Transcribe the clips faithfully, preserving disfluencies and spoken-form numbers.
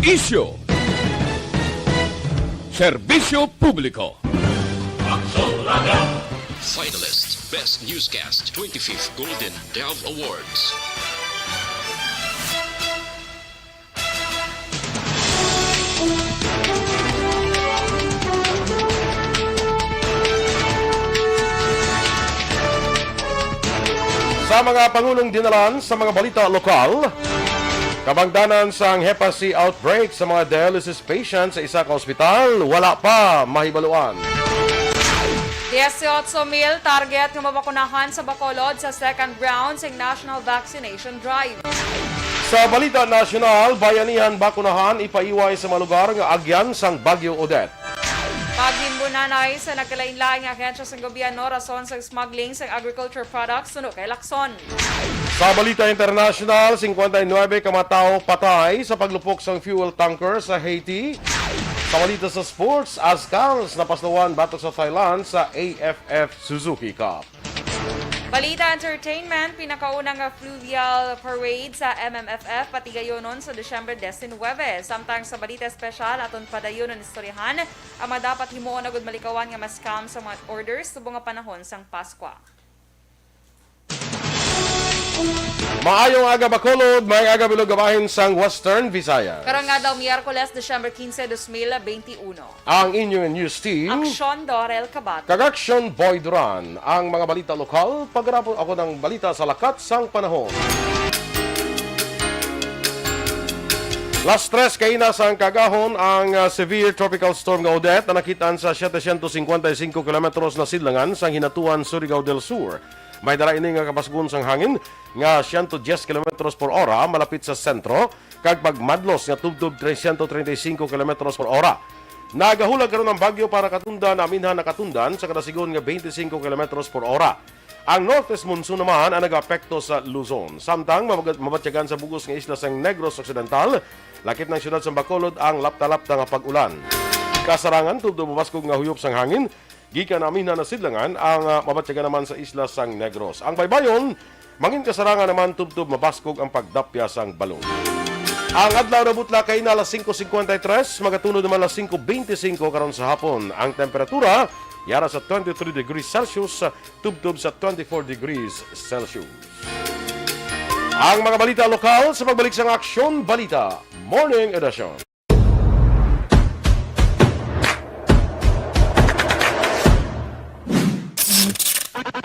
Isyu. Serbisyo publiko. Finalist, Best Newscast, twenty-fifth Golden Dove Awards. Sa mga pangulong dinalan sa mga balita lokal, kabangdanan sang Hep C outbreak sa mga dialysis patients sa isa ka ospital, wala pa mahibaluan. Dieciocho mil target nga mabakunahan sa Bacolod sa second round sing National Vaccination Drive. Sa balita nasyonal, bayanihan bakunahan ipaiway sa mga lugar nga agyan sang Bagyo Odette. Paglimbunanay sa nagkalain-lain nga ahensya sang gobyerno rason sa smuggling sang agriculture products suno kay Lacson. Sa balita internasyonal, singkwenta y nuebe ka mga tawo patay sa paglupok sang fuel tanker sa Haiti. Sa balita sa sports, Azkals napaslawan batok sa Thailand sa A F F Suzuki Cup. Balita entertainment, pinakauna nga fluvial parade sa M M F F patigayonon sa Disyembre diecinuebe. Samtang sa balita espesyal, aton padayonon istoryahan ang mga dapat himuon agud malikawan nga ma-scam sa mga orders subong nga panahon sang Paskwa. Maayong aga, Bacolod. Maayong aga, bilog nga bahin sang Western Visayas. Karong adlaw, Miyerkules, Disyembre quince, dos mil veintiuno. Ang inyong news team, Aksyon Dorel Kabat. Kag Aksyon Boy Duran. Ang mga balita lokal, pagkatapos ako ng balita sa lakat sang panahon. Las tres kaina sang kaagahon ang, ah, severe tropical storm nga Odette na nakitaan sa setecientos cincuenta y cinco kilometros na sidlangan sang Hinatuan, Surigao del Sur. May dala ini nga kapasgon sang hangin nga siyento dyes kilometros por ora malapit sa sentro, kag pagmadlos nga tubtob trescientos treinta y cinco kilometros por ora. Nagahulag karon ang bagyo para Katundan, aminhan na Katundan sa kada sigon nga twenty-five kilometros por ora. Ang northeast monsoon naman ang nagaapekto sa Luzon. Samtang mabag-, mabatyagan sa bug-os nga isla sang Negros Occidental, lakip ng siyudad sang Bacolod ang lapta-lapta nga pag-ulan. Kasarangan tubtob mabaskog nga huyop sang hangin gikan aminhan na sidlangan ang, ah, mabatyagan naman sa isla sang Negros. Ang baybayon, mangin kasarangan naman tubtob mabaskog ang pagdapya sang balon. Ang adlaw nabutla kaina alas singko singkwenta y tres, magatunod naman alas singko beintisinko karon sa hapon. Ang temperatura yara sa twenty-three degrees Celsius, tubtob sa twenty-four degrees Celsius. Ang mga balita lokal sa pagbalik sang Aksyon Balita Morning Edition.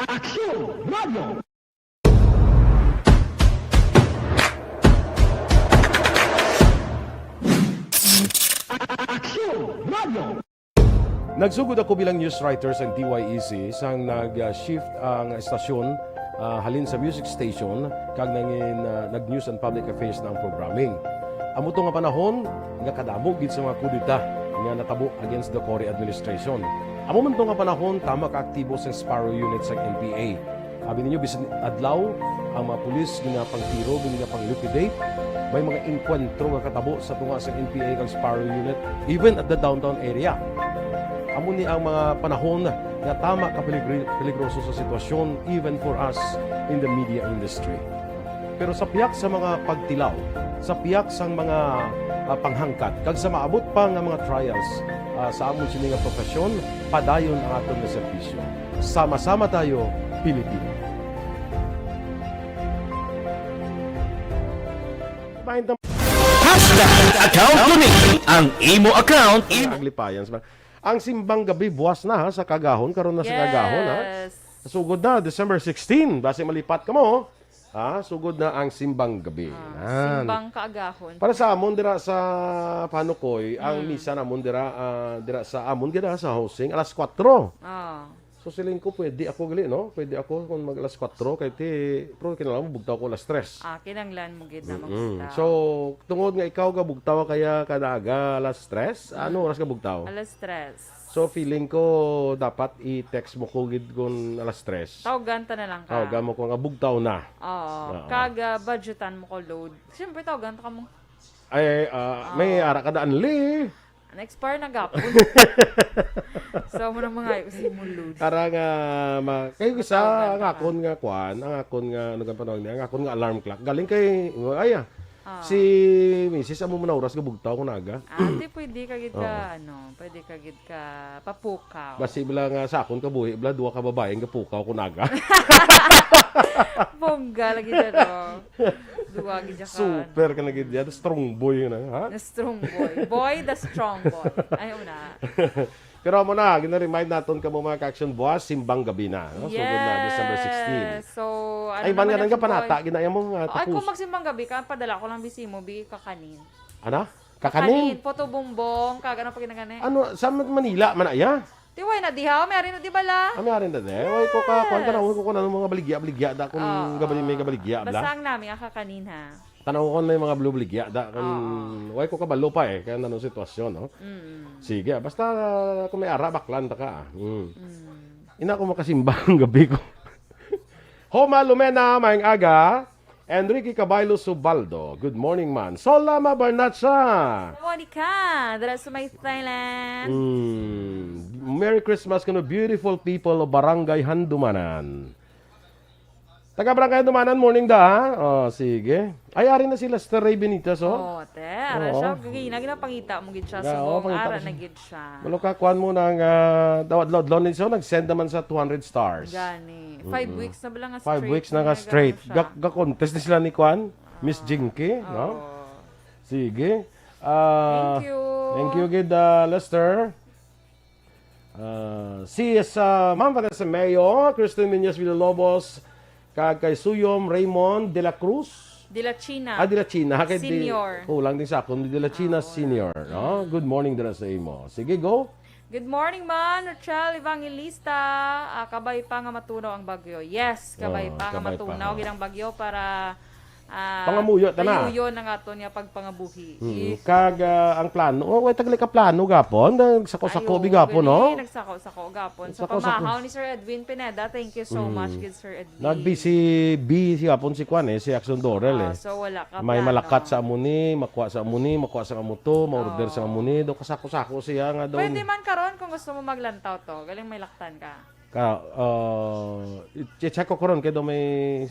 Aksyon Radio. Aksyon Radio. Nagsugod ako bilang news writer sang D Y E C sang nag-shift ang estasyon, ah, halin sa music station kag nangin, ah, nag-news and public affairs na ang programming. Amo to nga panahon nga kadamo gid sa mga kudeta nga natabo against the Cory administration. Amo man to nga panahon tama ka aktibo sang Sparrow Unit sang N P A. Abi ninyo, bisan adlaw, ang mga pulis ginapangtiro, ginapang-liquidate. May mga engkwentro nga katabo sa tunga sa N P A kag Sparrow Unit, even at the downtown area. Amo ni ang mga panahon nga tama ka peligri-, peligroso sa sitwasyon, even for us in the media industry. Pero sa pihak sa mga pagtilaw, sa pihak sang mga, ah, panghangkat, kag sa maabot pa nga mga trials, ah, sa amon sini nga profesyon, padayon ang aton nga serbisyo. Sama-sama tayo, Pilipino. Hashtag account ko ni. Ang imo account, imo. Aglipayan sa ang simbang gabi, buwas na, ha, sa kaagahon, karon na sa kaagahon, ha. Yes. Sugod na, December sixteen. Basi malipat ka mo, ha, sugod na ang simbang gabi. Ah, simbang kaagahon. Para sa amon dira sa Panukoy, ang misa namon dira, ah, dira sa amon gid, ha, sa housing, alas kuwatro. Ah. So, siling ko, pwede ako gali, no? Pwede ako kung mag alas kuwatro, kay ti, pero kinahanglan mo bugtaw ko alas tres. Ah, kinahanglan mo gid na magbugtaw. So, tungod nga ikaw ga bugtaw kaya kada aga alas tres, ano oras ka bugtaw? Alas tres. So, feeling ko, dapat i-text mo ko gid kung alas tres. Tawagan ta na lang ka. Tawagan mo ko nga bugtaw na. Oo. Oo. Kag, ah, budgetan mo ko load. Siyempre, tawagan ta ka mo. Ay, ah, may ara ka daan li. Na-expire na gapon. So, amo na mga sa imo load. Para nga, ma-, kayo isa, ang akon nga kwan, ang akon nga, ano nga panawag niya, ang akon nga alarm clock. Galing kay, ay, ah, Ah. Si misis, amo man na oras nga bugtaw kon aga. Ah, di pwede ka gid ka, Oo. ano, pwede ka gid ka papukaw. Basi bala nga sa akon kabuhi, bala, duha ka babae nga pukaw kon aga. Bongga lagi dyan, oh. Duha gid dyan ka, Super ka na gid yan. Strong boy na, ha? Na strong boy. Boy, the strong boy. Ayaw na. Pero amo na, gina-remind naton kamo, mga ka-action, buwas, simbang gabi na, no? So, good na, December sixteen. Yes. So, ano Ay, man naman nga ang nang panata, simboy? Ginaya mo nga, Oh, ay, tapos. Kung magsimbang gabi ka, padala ko lang bisi mo, bi, kakanin. Ano? Kakanin? Kakanin, puto bumbong, kag ano pa ginagani? Ano, sa Man-, Manila man na iya? Ti, way na diha, may ari na di bala? Ah, may ari na di. Way ko ka, kuwan ka na, Yes. way ko kung ano mga baligya, baligya, da, kung Oo. gabali, may gabaligya, bla? Basta ang nami, ang kakanin, ha? Tanaw ko na yung mga blue baligya, da, kung Oo. way ko kabalo pa eh, kaya nanong sitwasyon, no? Mm. Sige, basta kung may ara, baklan ta ka, ah. Mm. Mm. Ina ko makasimba ang gabi ko. Homa Lumena, maayong aga. Enrique Caballo Subaldo, good morning, man. Solama Barnacha. Monica, dira sa may Thailand. Mm. Merry Christmas kuno, beautiful people of Barangay Handumanan. Taga Barangay Handumanan, morning da, ha? Oh, sige. Ay, ari na si Lester Ray Benitez, oh. Oh, te, ara Oo. siya. Gina, ginapangita mo gid siya. Yeah, Subong, oh, pangita ara ko na siya. gid siya. Malo ka, kuwan mo nang, ah, daw adlaw-adlaw ni so, nag-send naman sa two hundred stars. Gani. Five Mm-mm. weeks na bala nga Five straight weeks na nga nga straight. gano'n siya. Ga-, ga-contest ni sila ni kuwan, Miss Ah. Jinky, no? Oo. Sige. Ah, Thank you. thank you gid, ah, Lester. Ah, si sa Ma'am Vanessa Mayo, Christine Miñas Villalobos, kag kay Suyom Raymond de la Cruz. De la China. Ah, de la China. Kay di-, Senior. kulang din sa akon, de la China Ah, oo. Senior, no? Good morning dira sa imo. Sige, go. Good morning, man. Rachel Evangelista. Ah, kabay pa nga matunaw ang bagyo. Yes, kabay Oo, pa nga kabay pa, matunaw ha. gid ang bagyo para, ah, Pangamuyo ta na. mayuyon ang aton nga pagpangabuhi. Mm, Eh. kag, ah, ang plano, oh, way taglay ka plano gapon, nagsako-sako Ayo, bi gapon, gani, no? nagsako-sako gapon. Sa Nagsako-sako. pamahaw ni Sir Edwin Pineda, thank you so Mm. much, good Sir Edwin. Nag-busy, busy gapon si Kwan eh, si Action Dorel Ah, eh. so wala ka May plano. malakat sa amo ni, makuha sa amo ni, makuha sa amo to, ma-order sa Oo. amo ni, do kasako-sako siya nga daw Pwede ni man karon kung gusto mo maglantaw to, galing may laktan ka. Ka, uh, i-, i-check ko karon kay do may,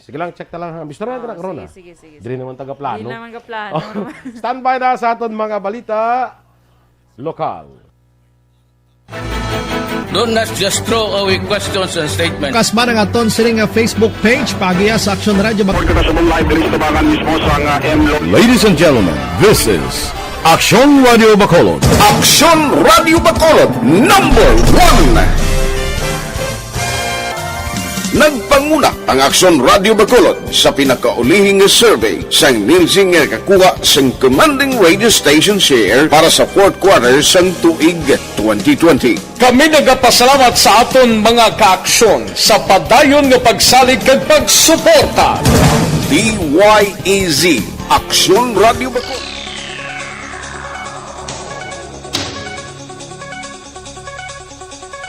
sige lang, check ta lang ha. Bistar na Oh, ta na karon, sige, ah. sige, sige, Dili sige. naman taga plano. Dili naman ka plano Oh, naman. standby na sa aton mga balita lokal. Do not just throw away questions and statements. Kasman ang aton sini nga Facebook page, paagiha sa Aksyon Radio Bac- Report ko na sa live diri sa Tabangan mismo sa nga M Lo- Ladies and gentlemen, this is Aksyon Radio Bacolod. Aksyon Radio Bacolod, number one. Nagpanguna ang Aksyon Radio Bacolod sa pinakaulihi nga survey sang Nielsen nga nakakuha sang commanding radio station share para sa fourth quarter sang tuig twenty twenty. Kami nagapasalamat sa aton mga kaaksyon sa padayon nga pagsalig kag pagsuporta. D Y E Z, Aksyon Radio Bacolod.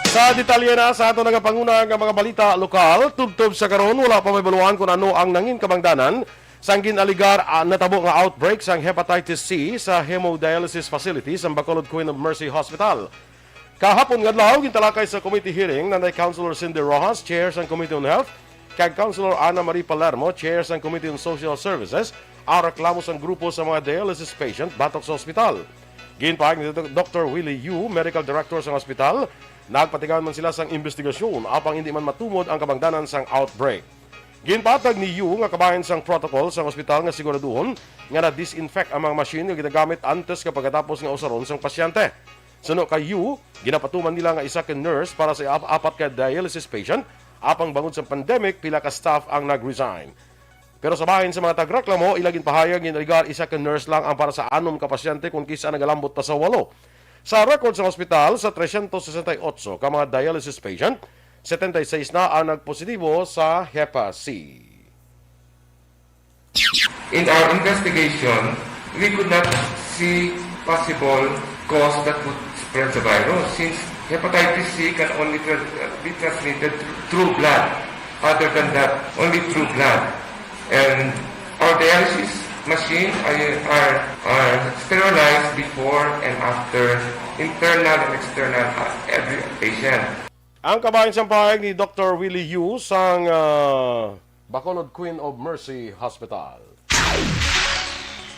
Sa detalye na sa aton nagapanguna nga mga balita lokal, tubtob sa karon, wala pa mahibaluan kung ano ang nangin kabangdanan sang gin-aligar, ah, natabo nga outbreak sang hepatitis C sa hemodialysis facility sang Bacolod Queen of Mercy Hospital. Kahapon nga adlaw, gintalakay sa committee hearing nanay Councilor Cindy Rojas, chair sang Committee on Health, kag Councilor Ana Marie Palermo, chair sang Committee on Social Services, ang reklamo sang grupo sa mga dialysis patient batok sa ospital. Ginpahayag ni Doc-, Doktor Willie Yu, medical director sang ospital, nagpatigayon man sila sang imbestigasyon apang indi man matumod ang kabangdanan sang outbreak. Ginpatag ni Yu nga kabahin sang protocol sang ospital nga siguraduhon nga na-disinfect ang mga machine nga ginagamit antes kag pagkatapos nga usaron sang pasyente. Suno kay Yu, ginapatuman nila nga isa ka nurse para sa ap-, apat ka dialysis patient, apang bangod sa pandemic, pila ka staff ang nag-resign. Pero sa bahin sa mga tagreklamo, ila ginpahayag nga ginaligar isa ka nurse lang ang para sa anom ka pasyente, kon kis-a nagalambot pa sa walo. Sa record sa ospital, sa trescientos sesenta y ocho ka mga dialysis patient, setenta y seis na ang nagpositibo sa Hepa C. In our investigation, we could not see possible cause that would spread the virus, since hepatitis C can only tra-, be transmitted through blood, other than that, only through blood. And our dialysis machine are, are, are sterilized before and after internal and external, uh, every patient. Ang kabahin sang pahayag ni Doktor Willie Yu sang, ah, Bacolod Queen of Mercy Hospital.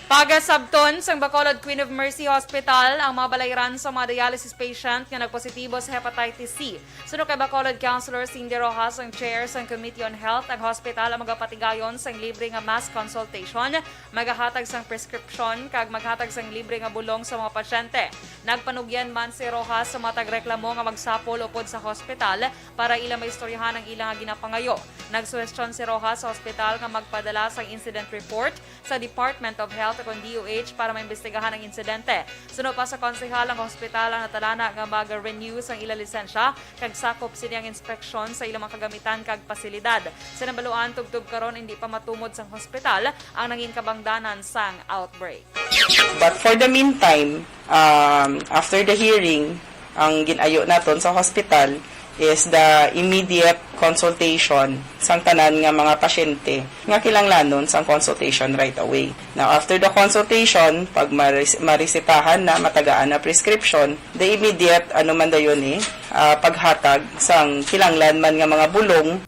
Pagasabton sang Bacolod Queen of Mercy Hospital ang mga balayran sa mga dialysis patient nga nagpositibo sa hepatitis C. Suno kay Bacolod Councilor Cindy Rojas, ang chair sang Committee on Health, ang hospital ang magapatigayon sang libre nga mass consultation, magahatag sang prescription, kag maghatag sang libre nga bulong sa mga pasyente. Nagpanugyan man si Rojas sa mga tagreklamo nga magsapol upod sa hospital para ila maistoryahan ang ila nga ginapangayo. Nagsuhestyon si Rojas sa hospital nga magpadala sang incident report sa Department of Health o kon D O H para maimbestigahan ang insidente. Suno pa sa konsehal, ang hospital ang natalana nga mag-renew sang ila lisensya kag sakop sini ang inspeksyon sa ilang mga kagamitan kag pasilidad. Sa nabaluan, tubtob karon hindi pa matumod sang hospital ang nangin kabangdanan sang outbreak. But for the meantime, um, after the hearing, ang ginayo naton sa hospital is the immediate consultation sang tanan nga mga pasyente nga kinahanglanon sang consultation right away. Now, after the consultation, pag mares- maresetahan na, matagaan na prescription, the immediate, ano man dayon eh, ah, paghatag sang kinahanglan man nga mga bulong.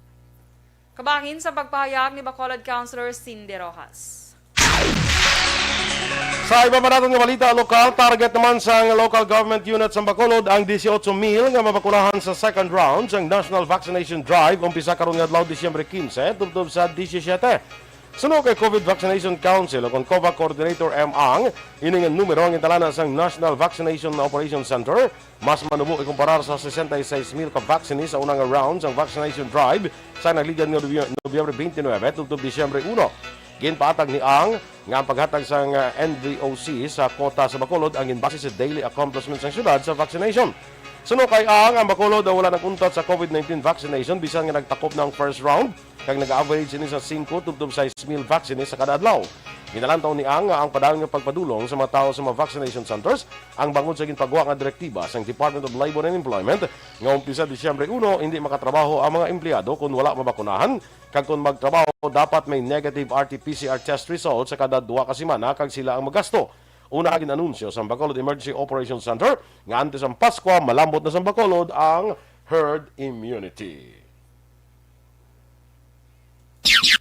Kabahin sa pagpahayag ni Bacolod Councilor Cindy Rojas. Sa iba pa naton nga balita lokal, target naman sang local government unit sa Bacolod ang disiotso mil nga mabakunahan sa second round sang National Vaccination Drive, umpisa karon nga adlaw, Disyembre quince, tubtob sa disisyete. Suno kay COVID Vaccination Council o kon COVA Coordinator M. Ang, ini nga numero ang gintalana sang National Vaccination Operation Center. Mas manubo ikumparar sa sesenta y seis mil ka vaccine sa una nga round sang vaccination drive sa nagligad nga Nobye-, Nobyembre twenty-nine tubtob Disyembre uno. Ginpaatag ni Ang nga ang paghatag sang, ah, N V O C sa kota sa Bacolod ang ginbase sa daily accomplishment sang syudad sa vaccination. Suno kay Ang, ang Bacolod ang wala nag-untat sa COVID nineteen vaccination bisan nga nagtakop na ang first round, kag nag-average sini sa singko tubtob sais mil vaccines sa kada adlaw. Ginalantaw ni Ang nga ang padayon nga pagpadulong sa mga tawo sa mga vaccination centers ang bangod sa ginpagwa nga direktiba sang Department of Labor and Employment nga umpisa Disyembre uno, hindi makatrabaho ang mga empleyado kon wala mabakunahan, kag kon magtrabaho, dapat may negative R T P C R test result sa kada duha ka semana kag sila ang magasto. Una nga gin-anunsyo sang Bacolod Emergency Operations Center nga antes ang Paskwa, malambot na sang Bacolod ang herd immunity.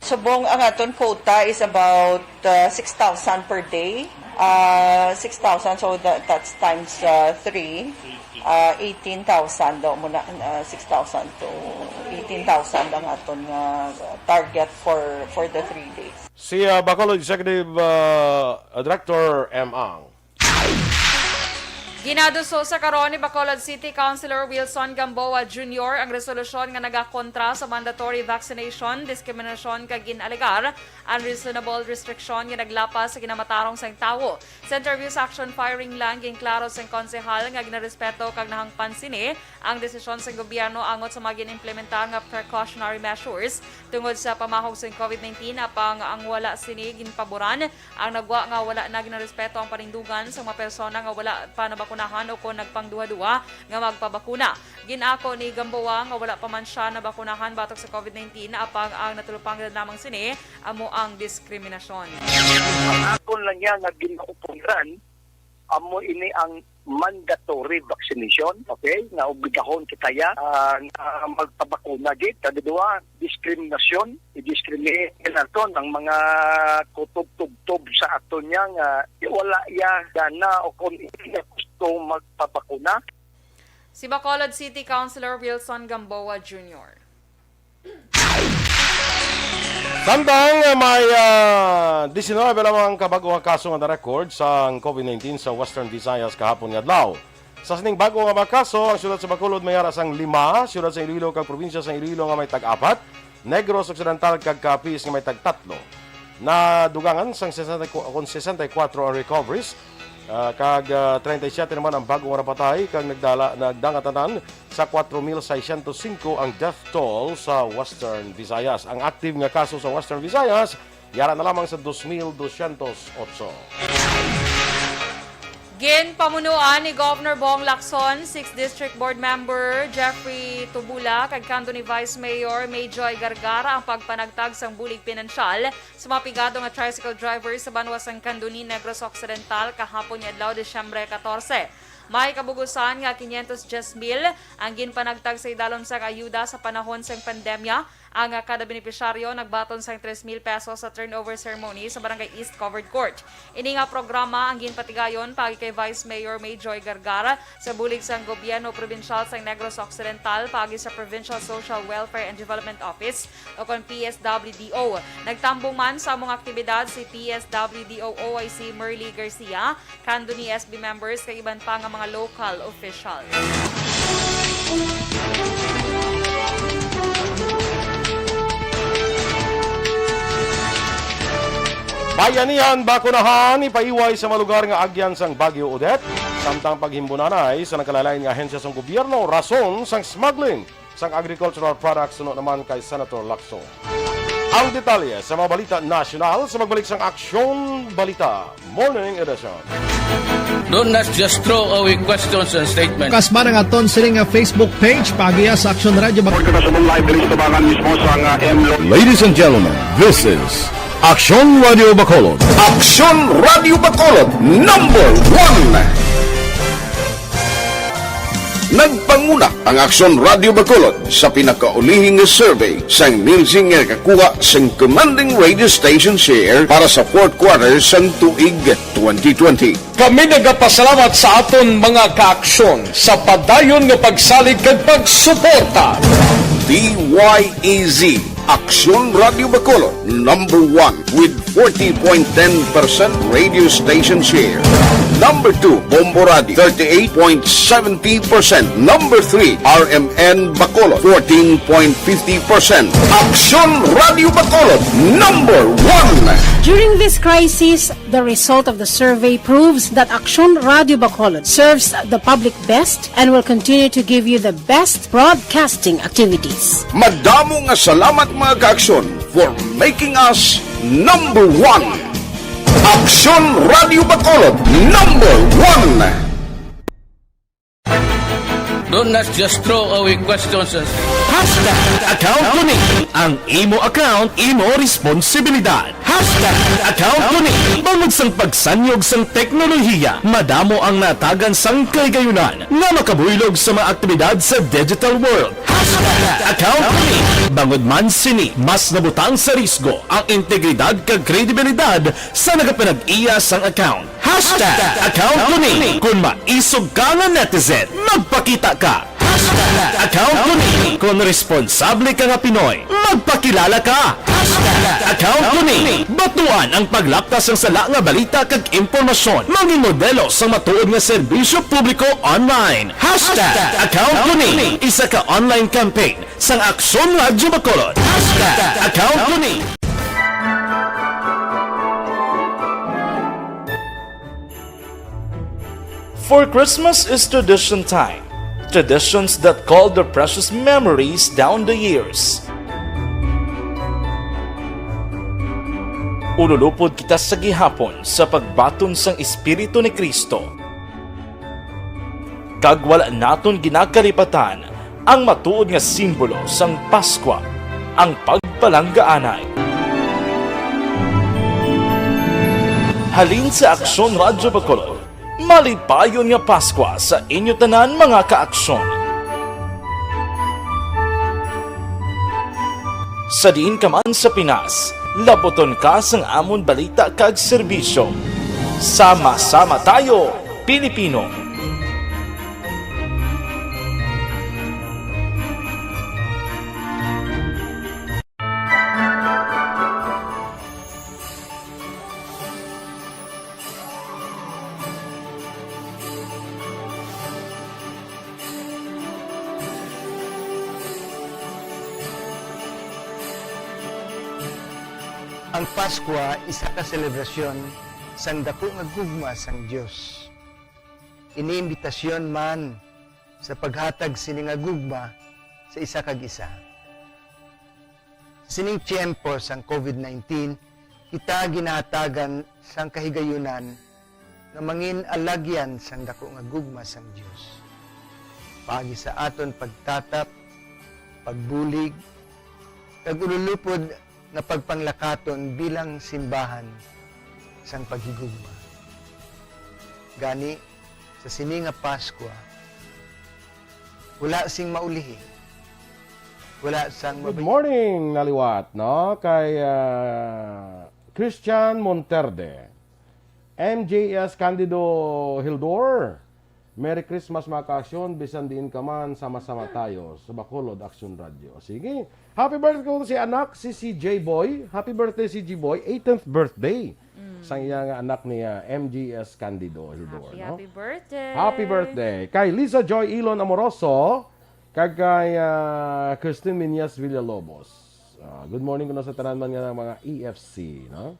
Subong ang aton quota is about uh, six thousand per day. Uh, six thousand, so that, that's times uh, three. Uh, eighteen thousand daw muna, uh, six thousand to eighteen thousand ang aton nga target for for the three days. Si uh, Bacolod Executive uh, Director M. Ang. Ginaduso sa karon ni Bacolod City Councilor Wilson Gamboa Junior ang resolusyon nga nagakontra sa mandatory vaccination, diskriminasyon kag gin-alegar unreasonable restriction nga naglapas sa ginamatarong sang tawo. Sa interview sa Action Firing Line, ginklaro sang konsehal nga ginarespeto kag nahangpan sini ang desisyon sang gobyerno angot sa mga gin-implementar nga precautionary measures tungod sa pamahog sang COVID nineteen, apang ang wala sini ginpaboran. Ang nagwa nga wala na ginarespeto ang panindugan sa mga persona nga wala pa nabakunahan o kon nagpangduhaduha nga magpabakuna. Gin-ako ni Gamboa nga wala pa man sia nabakunahan batok sa COVID nineteen, apang ang natulupangdan lamang sini amo ang diskriminasyon. Ang akon lang niya nga ginaupuran, amo ini ang mandatory vaccination, okay? Nga obligahon kita ya, ah, nga magpabakuna gid. Kag duha, diskriminasyon, i-discriminate naton ang mga kutob-tubtob sa aton niya nga wala ya gana o kung hindi niya gusto magpabakuna. Si Bacolod City Councilor Wilson Gamboa Junior. Samtang may ah, diecinuebe lamang ka bag-o nga kaso nga na-record sang COVID nineteen sa Western Visayas kahapon nga adlaw. Sa sining bag-o nga mga kaso, ang siyudad sa Bacolod may ara sang lima, siyudad sa Iloilo kag probinsya sa Iloilo nga may tag-apat, Negros Occidental kag Capiz nga may tag-tatlo. Nadugangan sang sesenta y kuwatro, kon sesenta y kuwatro ang recoveries, ah, kag ah, treinta y siete naman ang bag-o nga napatay kag nagdala nagdangatanan sa kuwatro mil seiscientos singko ang death toll sa Western Visayas. Ang active nga kaso sa Western Visayas yara na lamang sa dos mil doscientos otso. Ginpamunuan ni Governor Bong Lacson, sixth District Board Member Jeffrey Tubula, kag Candoni Vice Mayor Mayjoy Gargara ang pagpanagtag sang bulig pinansyal sa mga pigado nga tricycle driver sa banwa sang Candoni, Negros Occidental, kahapon nga adlaw, Disyembre katorse. May kabugusan nga quinientos diyes mil ang ginpanagtag sa idalom sang ayuda sa panahon sang pandemya Ang, ah, kada benepisyaryo nagbaton sang tres mil pesos sa turnover ceremony sa Barangay East Covered Court. Ini nga programa ang ginpatigayon paagi kay Vice Mayor Mayjoy Gargar sa bulig sang Gobyerno Probinsyal sang Negros Occidental paagi sa Provincial Social Welfare and Development Office o kon P S W D O. Nagtambong man sa among aktibidad si P S W D O O I C Merly Garcia, Candoni S B members kag iban pa nga mga local officials. Bayanihan, bakunahan, ipaiway sa mga lugar nga agyan sang Bagyo Odette, samtang paghimbunanay sa nagkalalain nga ahensya sang gobyerno rason sang smuggling sang agricultural products suno naman kay Senator Lacson. Ang detalye sa mga balita nasyonal sa pagbalik sang Aksyon Balita Morning Edition. Don't not just throw away questions and statements. Kasma ang aton sini nga Facebook page, pagiya sa Aksyon Radio Bac- Kita sa live diri sa tabangan mismo sa nga M Lo. Ladies and gentlemen, this is Aksyon Radio Bacolod. Aksyon Radio Bacolod, number one. Nagpanguna ang Aksyon Radio Bacolod sa pinakaulihing nga survey sang Nielsen nga nakakuha sang commanding radio station share para sa fourth quarter sang tuig twenty twenty. Kami nagapasalamat sa aton mga kaaksyon sa padayon nga pagsalig kag pagsuporta. D Y E Z, Aksyon Radio Bacolod, number one with forty point ten percent radio station share. Number two, Bombo Radio, thirty-eight point seventy percent. Number three, R M N Bacolod, fourteen point fifty percent. Aksyon Radio Bacolod, number one. During this crisis, the result of the survey proves that Aksyon Radio Bacolod serves the public best and will continue to give you the best broadcasting activities. Madamo nga salamat, mga kaaksyon, for making us number one. Aksyon Radio Bacolod, number one. Don't not just throw away questions and Hashtag account ko ni. Ang imo account, imo responsibilidad. Hashtag account ko ni. Bangod sang pagsanyog sang teknolohiya, madamo ang natagan sang kahigayunan nga makabuylog sa mga aktibidad sa digital world. Hashtag account ko ni. Bangod man sini, mas nabutang sa risgo ang integridad kag kredibilidad sa nagapanag-iya sang account. Hashtag account ko ni. Kung maisog ka nga netizen, magpakita ka. Hashtag account ko ni. Kung responsable ka nga Pinoy, magpakilala ka. Hashtag account ko ni. Batuan ang paglapta sang sala nga balita kag impormasyon. Mangin modelo sang matuod nga serbisyo publiko online. Hashtag account ko ni. Isa ka online campaign sang Aksyon Radyo Bacolod. Hashtag account ko ni. For Christmas is tradition time, traditions that call their precious memories down the years. Ululupod kita sa gihapon sa pagbaton sang Espiritu ni Cristo. Kag wala naton ginakalipatan ang matuod nga simbolo sang Paskwa, ang pagpalanggaanay. Halin sa Aksyon Radyo Bacolod, malipayon nga Paskwa sa inyo tanan, mga kaaksyon. Sa diin ka man sa Pinas, labuton ka sang amon balita kag serbisyo. Sama-sama tayo, Pilipino! Ang Paskwa isa ka selebrasyon sang daku nga gugma sang Dios. Ini imbitasyon man sa paghatag sini nga gugma sa isa kag isa. Sa sining tiyempo sang COVID nineteen, kita ginahatagan sang kahigayunan nga mangin alagyan sang daku nga gugma sang Dios, paagi sa aton pagtatap, pagbulig, kag ululupod nga pagpanglakaton bilang simbahan sang paghigugma. Gani, sa sini nga Paskwa, wala sing maulihi. Wala sang Good mabig- morning, naliwat, no? Kay ah, Christian Monterde, M J S Candido Hildor. Merry Christmas, mga kaasyon, bisan diin ka man, sama-sama tayo sa Bacolod Action Radio. Sige. Happy birthday ko si anak, si C J Boy. Happy birthday, C J Boy. Eighteenth birthday. Sang iya nga anak ni ah, M J S Candido Hildor, Happy, no? Happy birthday. Happy birthday kay Lisa Joy Ilon Amoroso, kag kay ah, Christine Miñas Villalobos. Ah, good morning kuno sa tanan man nga mga E F C, no?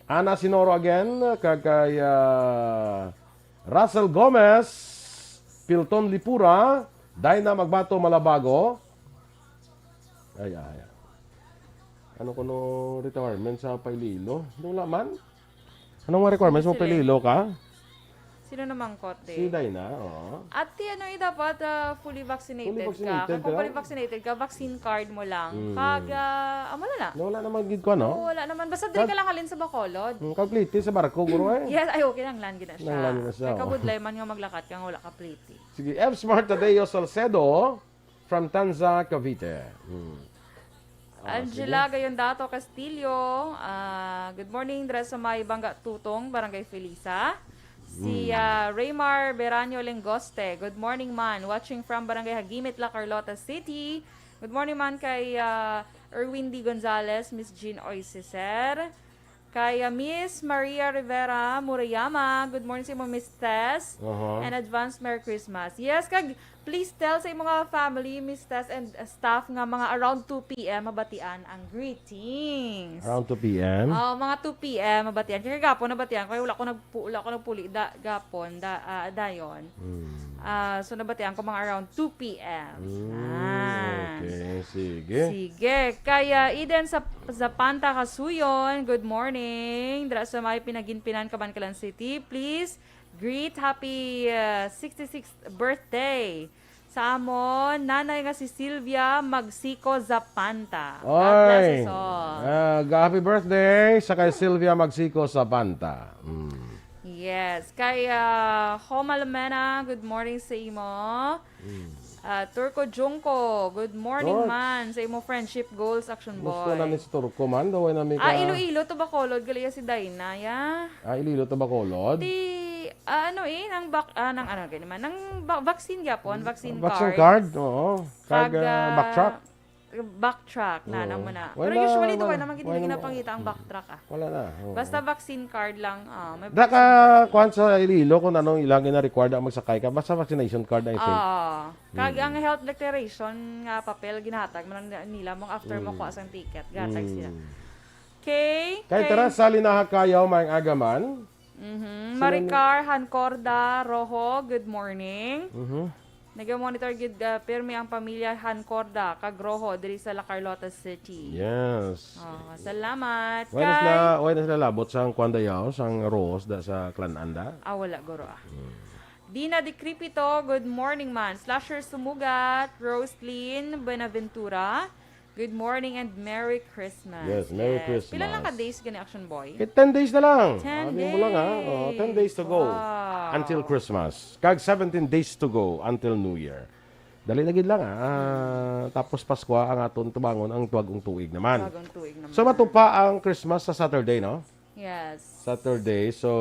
Ana Sinoro again, kag kay ah, Russell Gomez, Pilton Lipura, Dina Magbato Malabago. Ay, ay, ay. Ano kuno requirement sa Paililo? Wala man. Anong mga requirements mo? Sila. Paililo ka? Sino naman, Kote? Si Dina, oo. At ti ano eh, dapat ah, fully vaccinated Fully ka. vaccinated Kung ka? fully vaccinated ka, vaccine card mo lang. Mm. Kag, ah, amo na na. Nawala naman gid ko, no? Oo, wala naman. Basta diri Kag- ka lang halin sa Bacolod. Mm, kag pliti sa barko, guro eh. Yes, ay okay lang, land gid na siya. Nang land na siya, Kay oh. kabudlay man nga maglakat ka nga wala ka pliti. Sige, F Smart Tadeo Salcedo from Tanza, Cavite. Mm. Ah, Angela sige. Gayondato Castillo, ah, good morning dira sa may Bangga Tutong, Barangay Felisa. Si Hmm. ah, Raymar Beranio Lengoste, good morning man, watching from Barangay Hagimit, La Carlota City. Good morning man kay ah, Erwin D. Gonzalez, Miss Jean Oisiser. Kay ah, Miss Maria Rivera Murayama, good morning sa imo, Miss Tess. Aha. And advance Merry Christmas. Yes, kag please tell sa imo nga family, Miss Tess, and uh, staff nga mga around two p.m. mabatian ang greetings. Around two p.m. Oh, mga two p.m. mabatian. Kaya gapon nabatian ko, wala ko nagpu wala ko nagpuli da gapon da ah, dayon. Hmm. Ah, so nabatian ko mga around two p.m. Mm, Ah. Okay, sige. Sige. Kaya Eden sa Zapanta Kasuyon, good morning. Dira sa may Pinaginpinan, Kabankalan City, please greet happy uh, sixty-sixth birthday sa amon nanay nga si Sylvia Magsiko Zapanta. God bless Oy. Us all. Ah, happy birthday sa kay Sylvia Magsiko Zapanta. Mm. Yes. Kay uh, Homa Lumena, good morning sa imo. Ah, Turco Junco, good morning Turk. Man sa imo friendship goals, Action Gusto na ni Boy. si Turco man, daw ay nami ka. Ah, Iloilo to Bacolod, gali iya si Dina, ya. Ah, Iloilo to Bacolod? Ti, ah, ano eh, nang bak, ah, nang ano, gani man, nang ba- vaccine gyapon, vaccine, Vaccine card. Card, oo. Kag, Kag ah, ah, backtrack. Backtrack na, Oo. nang muna. Wala, Pero usually, wala. duwa naman gid Wala naman. ginapangita ang backtrack, ah. Wala na. Oo. Basta vaccine card lang, ah, may Da ka vaccine card. Kuan sa Iloilo kung anong ilang gina-require ang magsakay ka, basta vaccination card, I think. Oo. Kag Mm. ang health declaration nga papel ginahatag man nila mo after mo Mm. kuha sang ticket, gatag sila. Mm. Okay. Kay tara sa Linaha Kayaw, may agaman. Mhm. Sino Maricar Hancorda Rojo, good morning. Mhm. Naga-monitor gid ah, pirmi ang pamilya Hancorda kag Rojo diri sa La Carlota City. Yes. Oh, salamat. Why na Kay- sila, why na sila labot sang Kuan Dayaw, sang Rose da sa Clan Anda? Ah, wala, guro, ah. Dina Decrepito, good morning man. Slasher Sumugat, Roslyn Buenaventura, good morning and Merry Christmas. Yes, Merry Christmas. Pila lang ka days gani, Action Boy? Eh, ten days na lang. Ten Sabi mo lang, ha? Oh, ten days to go. Wow. Until Christmas. Kag seventeen days to go until New Year. Dali na gid lang, ha? Ah, tapos Paskwa ang aton tubangon ang tuwag-ong tuig naman. Bagong tuig naman. So, matupa ang Christmas sa Saturday, no? Yes. Saturday. So,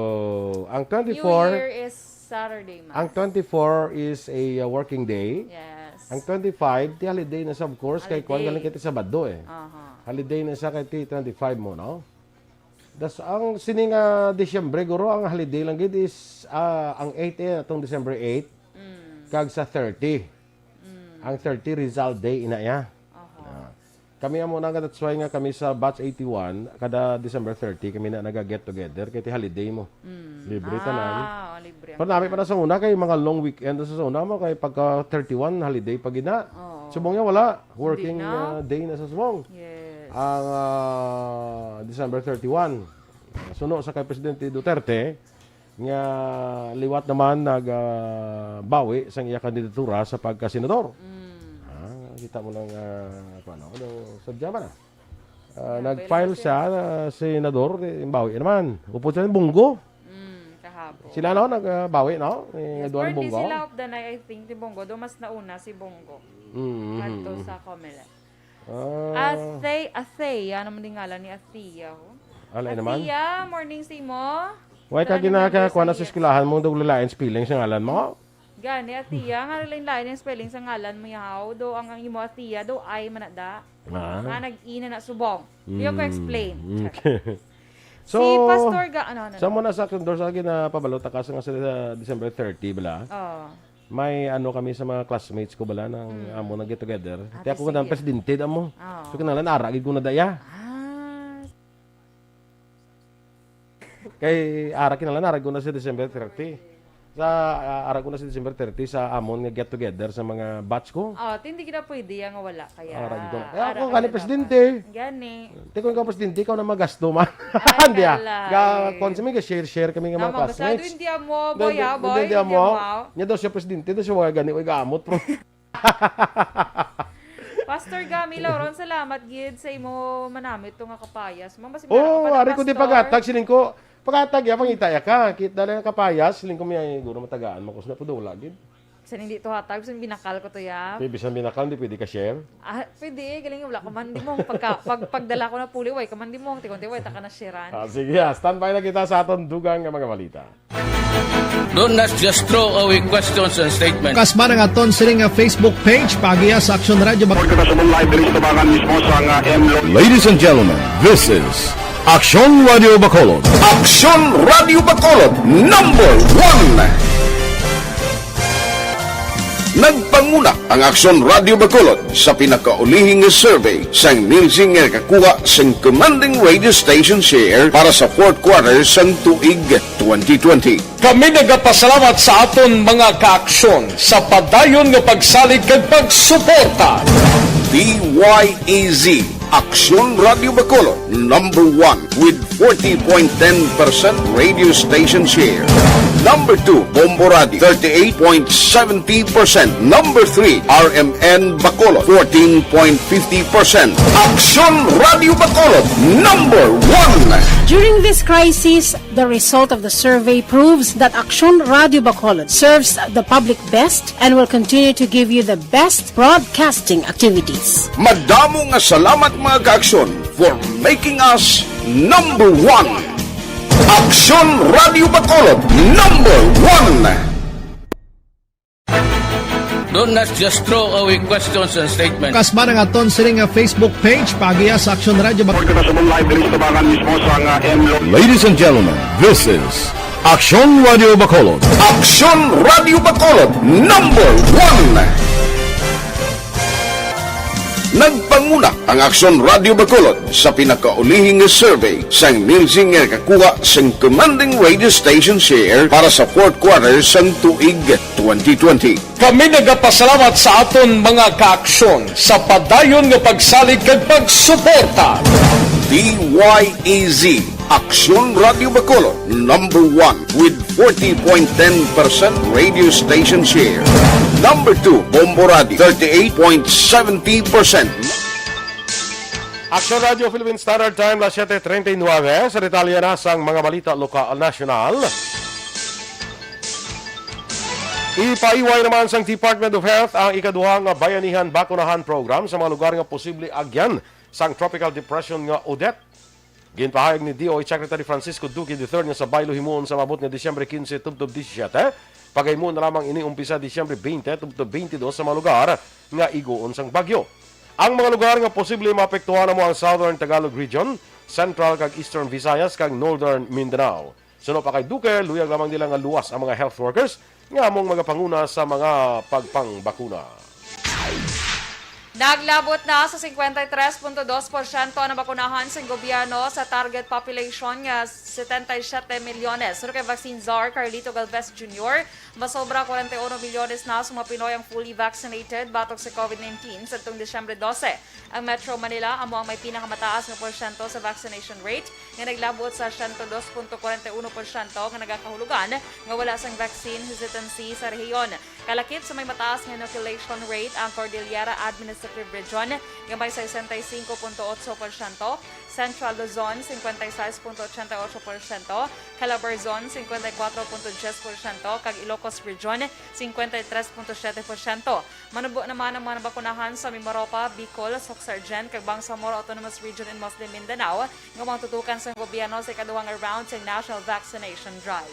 ang New twenty-four, Year is Saturday, man. ang twenty-four is a uh, working day. Yes. Ang twenty-five, ti holiday na siya, of course, kay kuwan Holiday. galing kay ti Sabado eh. Aha. Holiday na siya kay ti twenty-five mo, no? Das ang sini nga Disyembre, guro, ang holiday lang gid is ah, ang eight eh, atong December eight, Mm. kag sa thirty. Mm. Ang thirty Rizal Day ina iya. Aha. Ah. Kami amo na nga, that's why nga kami sa batch eighty-one, kada December thirty kami na naga-get together kay ti holiday mo. Mm. Libre tanan. Ah, oh, libre. Pero nami pa na sa una kay mga long weekend sa una mo kay pagka thirty-one holiday pa gid na. Oo. Subong niya wala working Hindi na. uh, day na sa subong. Yes. Ang uh, December thirty-one. Suno sa kay Presidente Duterte nga liwat naman nagbawi sang iya kandidatura sa pagkasenador. Mm. Ah, kita mo lang uh, ano, ano, sadya man ah. Ah, Yeah, nag-file pero siya, ah, senador, eh, bawi naman. Upod siya ng bunggo. Mm, kaha. Sila, no, nagbawi, no? Eh, Yes, duha ni pero hindi Bongo. sila of the night, I think, ni Bongo. Do mas nauna si Bongo. Mm, Kadto mm, sa Comelec. Ah. Athe, Athea, ano man di ngalan ni Athea, ho? Alay naman. Athea, morning sa imo. Why ka Kaning ginaka member kuha na sa sa yes. Eskwelahan mo, daw lalain spelling sa ngalan mo? Gani, Athea, nga lain-lain ang spelling sa ngalan mo, yaw. Do, ang, ang imo Athea, do, ay manada. Ah. Nga nag-i na na subong. Di ko Mm, explain. okay. So, Si Pastor Ga-, ano, ano, sa ano? mo na sa Condor sa ginapabalo ta ka sa nga sa December thirty, bala? Oh. May ano kami sa mga classmates ko, bala, nang Mm. amo nag get together. Ah, Ti ako sige. Nang presidente, amo. Oo. So, kinahanglan ara gid ko na daya. Ah. Kay ara kinahanglan ara ko na sa December thirty. Sa ah, ara ko na sa December thirty sa amon nga get together sa mga batch ko. Oh, ti hindi kita pwede yang wala kaya. Ara gid ko na. Kaya Ara ako ka gani na presidente. Gani. Ti ko ikaw presidente, ikaw na magasto man. Ay, Hindi ah. kalay. Ga kon sa mga share-share kami nga mga Tama, basta classmates. hindi mo, Hindi, boy, hindi, ha, hindi, boy, hindi hindi mo. mo. Niya daw siya presidente, daw siya wala gani, wala gamot, bro. Pastor Gami Lauron, salamat gid sa imo manamit to nga kapayas. Ma'am, basi Oh, meron ka pa, ari ko di Pastor? Pagatag, siling ko, pagatag ya, pangita ya ka. Kit dali ang kapayas, siling ko may guro matagaan mo ko sa pudula gid. Sa hindi to hatag, sa binakal ko to ya. Kay bisan binakal, di pwede ka share. Ah, pwede, galing wala ka man di mo pagka pag pagdala ko na puli, way ka man di mo, tikon tiway ta ka na sharean. Ah, sige, ah, standby na kita sa aton dugang nga mga balita. Do not just throw away questions and statements. Kasma ang aton sini nga Facebook page, pagiya sa Aksyon Radio Bac- Report kita sa mong live diri sa Tabangan mismo sa nga M Lo. Ladies and gentlemen, this is Aksyon Radio Bacolod. Aksyon Radio Bacolod, number one. Nagpanguna ang Aksyon Radio Bacolod sa pinakaulihi nga survey sang Nielsen nga nakakuha sang commanding radio station share para sa fourth quarter sang tuig twenty twenty. Kami nagapasalamat sa aton mga kaaksyon sa padayon nga pagsalig kag pagsuporta. D Y E Z, Aksyon Radio Bacolod, number one with forty point ten percent radio station share. Number two, Bombo Radio, thirty-eight point seventy percent. Number three, R M N Bacolod, fourteen point fifty percent. Aksyon Radio Bacolod, number one. During this crisis, the result of the survey proves that Aksyon Radio Bacolod serves the public best and will continue to give you the best broadcasting activities. Madamo nga salamat, mga kaaksyon, for making us number one. Aksyon Radio Bacolod, number one. Do not just throw away questions and statements. Kasma ang aton sini nga Facebook page, pagiya sa Aksyon Radio Bac- Report kita sa mong live diri sa Tabangan mismo sa nga M Lo. Ladies and gentlemen, this is Aksyon Radio Bacolod. Aksyon Radio Bacolod, number one. Nagpanguna ang Aksyon Radio Bacolod sa pinakaulihi nga survey sang Nielsen nga nakakuha sang commanding radio station share para sa fourth quarter sang tuig twenty twenty. Kami nagapasalamat sa aton mga kaaksyon sa padayon nga pagsalig kag pagsuporta. D Y E Z, Aksyon Radio Bacolod, number one with forty point ten percent radio station share. Number two, Bombo Radio, thirty-eight point seventy percent. Aksyon Radio Philippine Standard Time, las siete treinta y nueve. Sa detalye na sang mga balita lokal, nasyonal. Ipaiway naman sang Department of Health ang ikaduha nga Bayanihan Bakunahan Program sa mga lugar nga posible agyan sang Tropical Depression nga Odette. Ginpahayag ni D O H Secretary Francisco Duque the third nga sa baylo himuon sa maabot nga Disyembre quince tubtob diecisiete, pagahimo na lamang ini umpisa Disyembre veinte tubtob twenty-two sa mga lugar nga iguon sang bagyo. Ang mga lugar nga posible maapektuhan amo ang Southern Tagalog Region, Central kag Eastern Visayas, kag Northern Mindanao. Suno pa kay Duque, luyag lamang nila nga luwas ang mga health workers nga among magapanguna sa mga pagpangbakuna. Naglabot na sa cincuenta y tres punto dos porsyento ang nabakunahan sa gobyerno sa target population nga setenta y siete milyones. Suno kay vaccine czar Carlito Galvez Junior, masobra kwarenta y uno milyones na sa mga Pinoy ang fully vaccinated batok sa COVID nineteen sadtong Disyembre dose. Ang Metro Manila amo ang may pinakamataas nga porsyento sa vaccination rate nga naglabot sa siyento dos punto kwarenta y uno porsyento nga nagakahulugan nga wala sang vaccine hesitancy sa rehiyon. Kalakip sa may mataas nga inoculation rate ang Cordillera Administrative Region nga may sesenta y cinco punto otso porsyento, Central Luzon cincuenta y seis punto ochenta y ocho porsyento, Calabarzon, cincuenta y cuatro punto diez porsyento, kag Ilocos Region, cincuenta y tres punto siete porsyento. Manubo naman ang mga nabakunahan sa Mimaropa, Bicol, Soccsksargen, kag Bangsamoro Autonomous Region in Muslim Mindanao, nga mga tutukan sa gobyerno sa ikaduhang round sa national vaccination drive.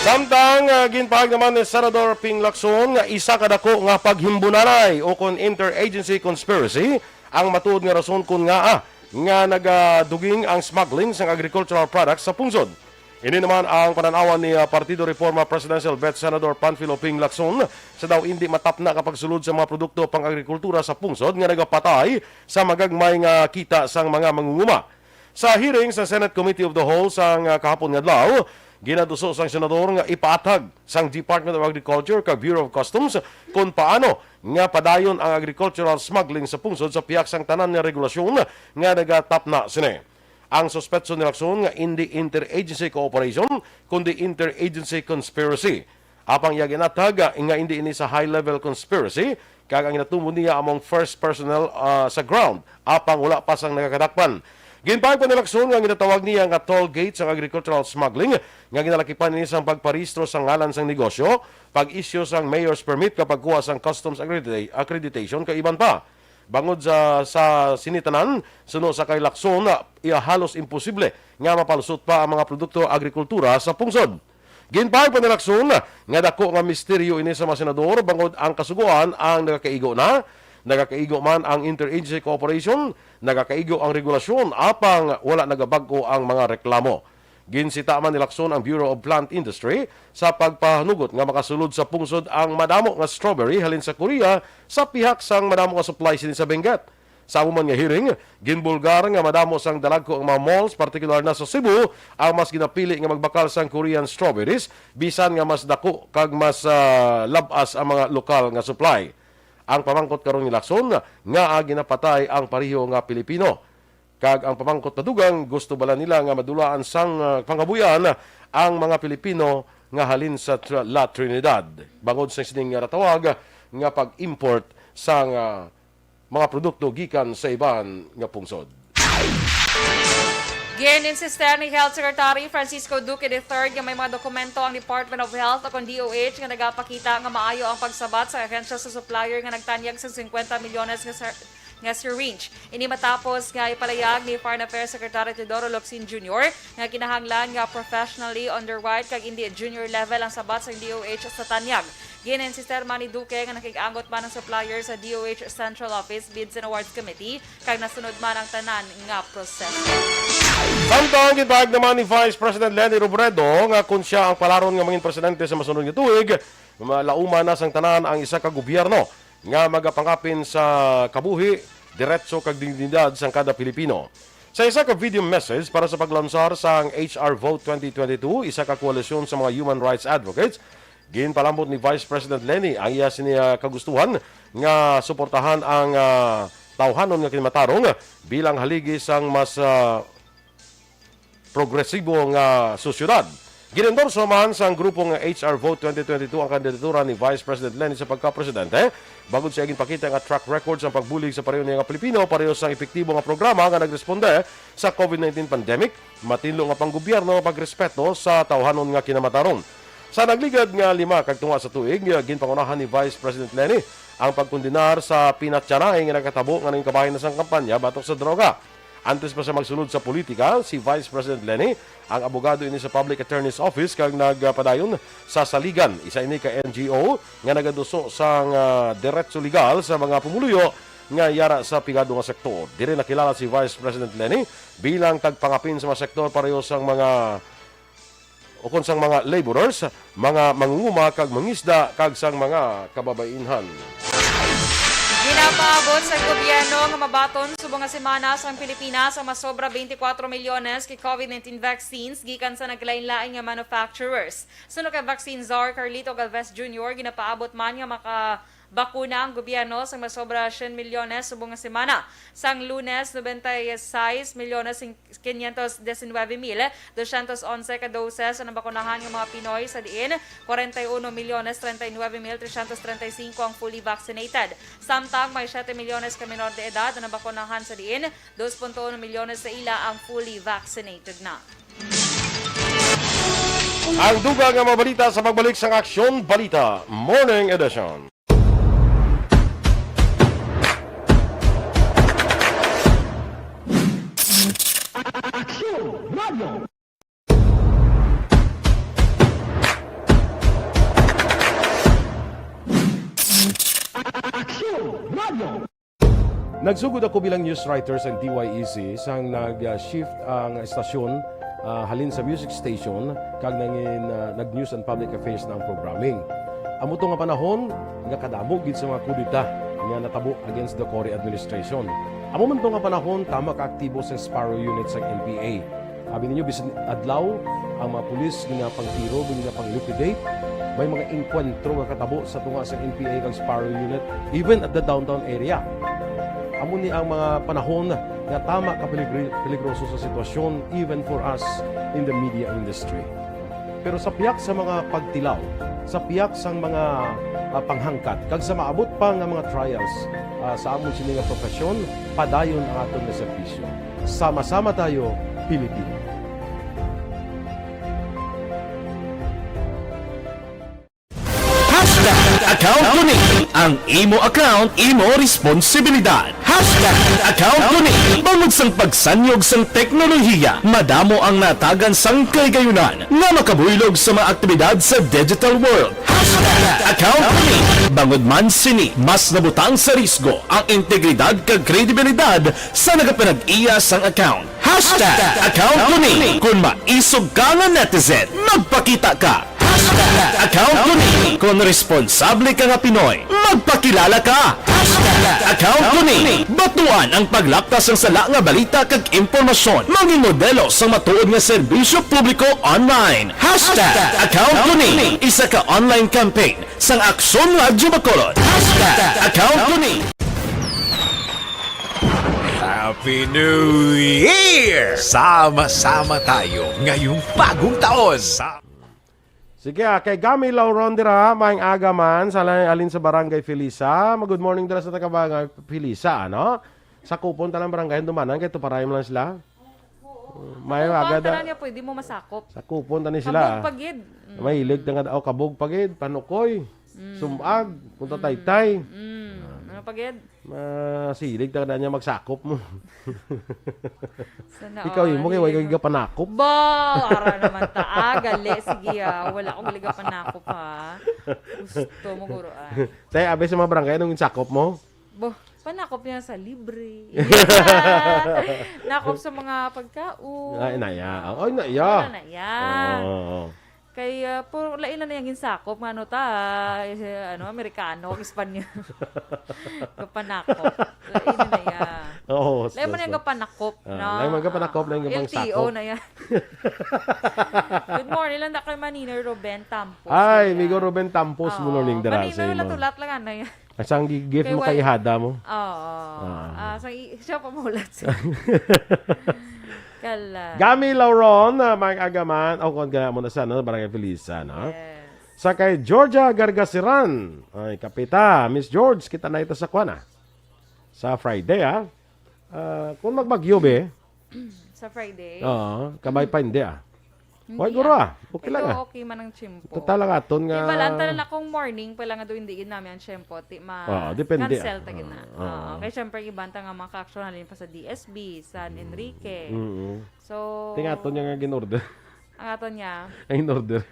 Samtang, ah, ginpahayag naman ni Senador Ping Lacson nga isa ka dako nga paghimbunalay o kon interagency conspiracy ang matuod nga rason kon ngaa nga nagaduging ang smuggling sang agricultural products sa pungsod. Ini naman ang panan-awan ni, ah, Partido Reforma Presidential Vet Senador Panfilo Ping Lacson sa daw indi matapna nga pagsulod sa mga produkto pang-agrikultura sa pungsod nga nagapatay sa magagmay nga kita sang mga mangunguma. Sa hearing sa Senate Committee of the Whole sang, ah, kahapon nga adlaw, ginaduso sang senador nga ipaathag sang Department of Agriculture kag Bureau of Customs kon paano nga padayon ang agricultural smuggling sa pungsod sa pihak sang tanan nga regulasyon nga nagatapna sini. Ang suspetso ni Lacson nga indi interagency cooperation, kundi interagency conspiracy. Apang iya ginathag nga indi ini sa high-level conspiracy, kag ang ginatumbo niya among first personnel, ah, sa ground, apang wala pa sang nagakadakpan. Ginpahayag pa ni Lacson nga ginatawag niya nga toll gates ang agricultural smuggling, nga ginalakipan ini sang pagparehistro sa ngalan sang negosyo, pag-issue sang mayor's permit, kag pagkuha sang customs accredita-, accreditation, kag iban pa. Bangod sa, sa sini tanan, suno sa kay Lacson, iya halos imposible nga mapalusot pa ang mga produkto agrikultura sa pungsod. Ginpahayag pa ni Lacson nga dako nga misteryo ini sa mga senador bangod ang Kasugoan ang nagakaigo na, nagakaigo man ang interagency cooperation, nagakaigo ang regulasyon, apang wala nagabag-o ang mga reklamo. Ginsita man ni Lacson ang Bureau of Plant Industry sa pagpahanugot nga makasulod sa pungsod ang madamo nga strawberry halin sa Korea sa pihak sang madamo nga supply sini sa Benguet. Sa amo man nga hearing, ginbulgar nga madamo sang dalagko ang mga malls, partikular na sa Cebu, ang mas ginapili nga magbakal sang Korean strawberries, bisan nga mas dako kag mas, ah, lab-as ang mga lokal nga supply. Ang pamangkot karon ni Lacson nga, ah, ginapatay ang pareho nga Pilipino. Kag ang pamangkot pa dugang, gusto bala nila nga madulaan sang, ah, pangabuhian ang mga Pilipino nga halin sa Tr-, La Trinidad, bangod sa sining nga natawag nga pag-import sang, ah, mga produkto gikan sa iban nga pungsod. Gin-insistir ni Health Secretary Francisco Duque the third nga may mga dokumento ang Department of Health o kon D O H nga nagapakita nga maayo ang pagsabat sa ahensya sa supplier nga nagtanyag sa fifty milyones nga ser-, nga syringe. Ini matapos nga ipalayag ni Foreign Affairs Secretary Teodoro Locsin Junior nga kinahanglan nga professionally underwrite kag indi junior level ang sabat sang D O H sa tanyag. Gin-insistir man ni Duque nga nakig-angot man ang supplier sa D O H Central Office Bids and Awards Committee kag nasunod man ang tanan nga proseso. Samtang ginpahayag naman ni Vice President Leni Robredo nga kon siya ang palaron nga mangin presidente sa masunod nga tuig, malauman na sang tanan ang isa ka gobyerno nga magapangapin sa kabuhi, diretso kag dignidad sang kada Pilipino. Sa isa ka video message para sa paglansar sang H R Vote twenty twenty-two, isa ka koalisyon sa mga human rights advocates, ginpalambot ni Vice President Leni ang iya sini, ah, kagustuhan nga suportahan ang, ah, tawhanon nga kinamatarong bilang haligi sang mas, ah, progresibo nga sosyedad. Gin-endorso man sang grupo nga H R Vote twenty twenty-two ang kandidatura ni Vice President Leni sa pagkapresidente, bangod sa iya ginpakita nga track record sa pagbulig sa pareho niya nga Pilipino pareho sang epektibo nga programa nga nagresponde sa COVID nineteen pandemic, matinlo nga panggobyerno nga pagrespeto sa tawhanon nga kinamatarong. Sa nagligad nga lima kag tunga sa tuig, ginpangunahan ni Vice President Leni ang pagkondenar sa pinatyanay nga nagkatabo nga naging kabahin na sang kampanya batok sa droga. Antes pa siya magsulod sa politika, si Vice President Leni ang abogado ini sa Public Attorney's Office kag nagpadayon sa Saligan, isa ini ka N G O nga nagaduso sang, ah, diretso legal sa mga pumuluyo nga yara sa pigado nga sektor. Diri nakilala si Vice President Leni bilang tagpangapin sa mga sektor pareho sang mga ukon sang mga laborers, mga mangunguma kag mangisda, kag sang mga kababainhan. Ginapaabot sa gobyerno nga mabaton subong nga semana sang Pilipinas ang masobra twenty-four milyones ka COVID nineteen vaccines gikan sa naglain-lain nga manufacturers. Suno kay Vaccine Czar Carlito Galvez Junior, ginapaabot man nga maka Bakuna ang gobyerno sang masobra syen milyones subong nga semana. Sang Lunes, noventa y seis milyones quinientos diecinueve mil doscientos once ka doses ang nabakunahan nga mga Pinoy, sa diin kwarenta y uno milyones treinta y nueve mil trescientos treinta y cinco ang fully vaccinated. Samtang may siyete milyones ka menor de edad ang nabakunahan, sa diin dos punto uno milyones sa ila ang fully vaccinated na. Ang dugang nga mga balita sa pagbalik sang Aksyon Balita Morning Edition. Aksyon Radio. Aksyon Radio. Nagsugod ako bilang news writer sa D Y E C sang nag-shift ang estasyon, ah, halin sa music station kag nangin, ah, nag-news and public affairs na ang programming. Amo to nga panahon nga kadamo gid sa mga kudeta nga natabo against the Cory administration. Amo man to nga panahon tama ka aktibo sa Sparrow Unit sa N P A. Abi ninyo, bisan adlaw, ang mga pulis ginapangtiro, ginapang-liquidate. May mga engkwentro nga katabo sa tunga sa N P A kag Sparrow Unit, even at the downtown area. Amo ni ang mga panahon nga tama ka peligri-, peligroso sa sitwasyon, even for us in the media industry. Pero sa piyak sa mga pagtilaw, sa piyak sang mga, ah, panghangkat, kag sa maabot pa nga mga trials, ah, sa amon sini nga profesyon, padayon ang aton nga serbisyo. Sama-sama tayo, Pilipino. Hashtag account ko ni. Ang imo account, imo responsibilidad. Hashtag account ko ni. Bangod sang pagsanyog sang teknolohiya, madamo ang natagan sang kahigayunan nga makabuylog sa mga aktibidad sa digital world. Hashtag account ko ni. Bangod man sini, mas nabutang sa risgo ang integridad kag kredibilidad sa nagapanag-iya sang account. Hashtag account ko ni. Kung maisog ka nga netizen, magpakita ka. Hashtag account ko ni. Kung responsable ka nga Pinoy, magpakilala ka. Hashtag account ko ni. Batuan ang paglapta sang sala nga balita kag impormasyon. Maging modelo sang matuod nga serbisyo publiko online. Hashtag account ko ni. Isa ka online campaign sang Aksyon Radyo Bacolod. Hashtag account ko ni. Happy New Year! Sama-sama tayo ngayong bagong taon. Sa Sige, ah, kay Gami Lauron dira, maayong aga man, sa la-, halin sa Barangay Felisa. Mag-good morning dira sa taga Barangay Felisa, ano? Sakupon ta lang barangay, dumanan kay tuparay man lang sila. May Kabog agad, pa ah. Lang niya, pwede mo masakop. Sakupon ta ni sila. Kabog pa gid. Mm. Mahilig na nga, oh, kabog pa gid, panukoy, Mm. sumag, punta Mm. taytay. Mm. Ano pa gid? Masilig ta na niya magsakop mo. Sana Ikaw, all. Imo kay way ka gapanakop. Ba, ara naman ta, ah, gali, sige, ah. Wala akong gali gapanakop, ha. Gusto mo, guro, ah. Tay, abi sa mga barangay, anong sakop mo? Bo, panakop niya sa libre. Nakop sa mga pagkaon. Ay, naya. Oy, naya. Wala na, ya. Oo, oo. Kay, ah, puro lain na niyang ginsakop, nga ano ta, eh, ano, Amerikano, Espanyol. Gapanakop. Lain na niya. Oo, Lain man so, niyang so. Gapanakop, Ah, no? Lain man gapanakop, Ah, lain man L T O sakop. Na yan. Good morning lang, Dakay Manino, Ruben Tampos. Ay, Kaya, amigo Ruben Tampos, good Oo, morning, dara, Manino, sa imo. Latulat lang, ano yan. Asang gi-, gift Kay mo kay wal-, ihada mo? Oo. Ah. Ah, sa i-, siya pa mahulat siya. Kala. Gami Lauron, ah, Mike Agaman, o kung gaya mo na sa, no, Barangay Felisa, no? Yes. Sa kay Georgia Gargasiran, ay, kapita, Miss George, kita na ito sa kwan, ah. Sa Friday, ah. Ah, kung magbagyo, be. Sa Friday? Oo, kabay pa hindi, ah. Hindi, Why, guro, ah. ah? Okay lang, Ito, ah. Okay man ang tiyempo. Total, ang aton nga Di ba, lang tanan akong morning pa lang nga doon, hindi gid namin ang tiyempo. Ti, ma-, Oo, depende, cancel ah. ta gid na. Oo, Oo. oo. Kaya, syempre, iban ta nga mga ka-action, halin pa sa D S B, San Enrique. Mm-mm. So, Ting aton niya nga gin-order. Ang aton niya. Ang in-order.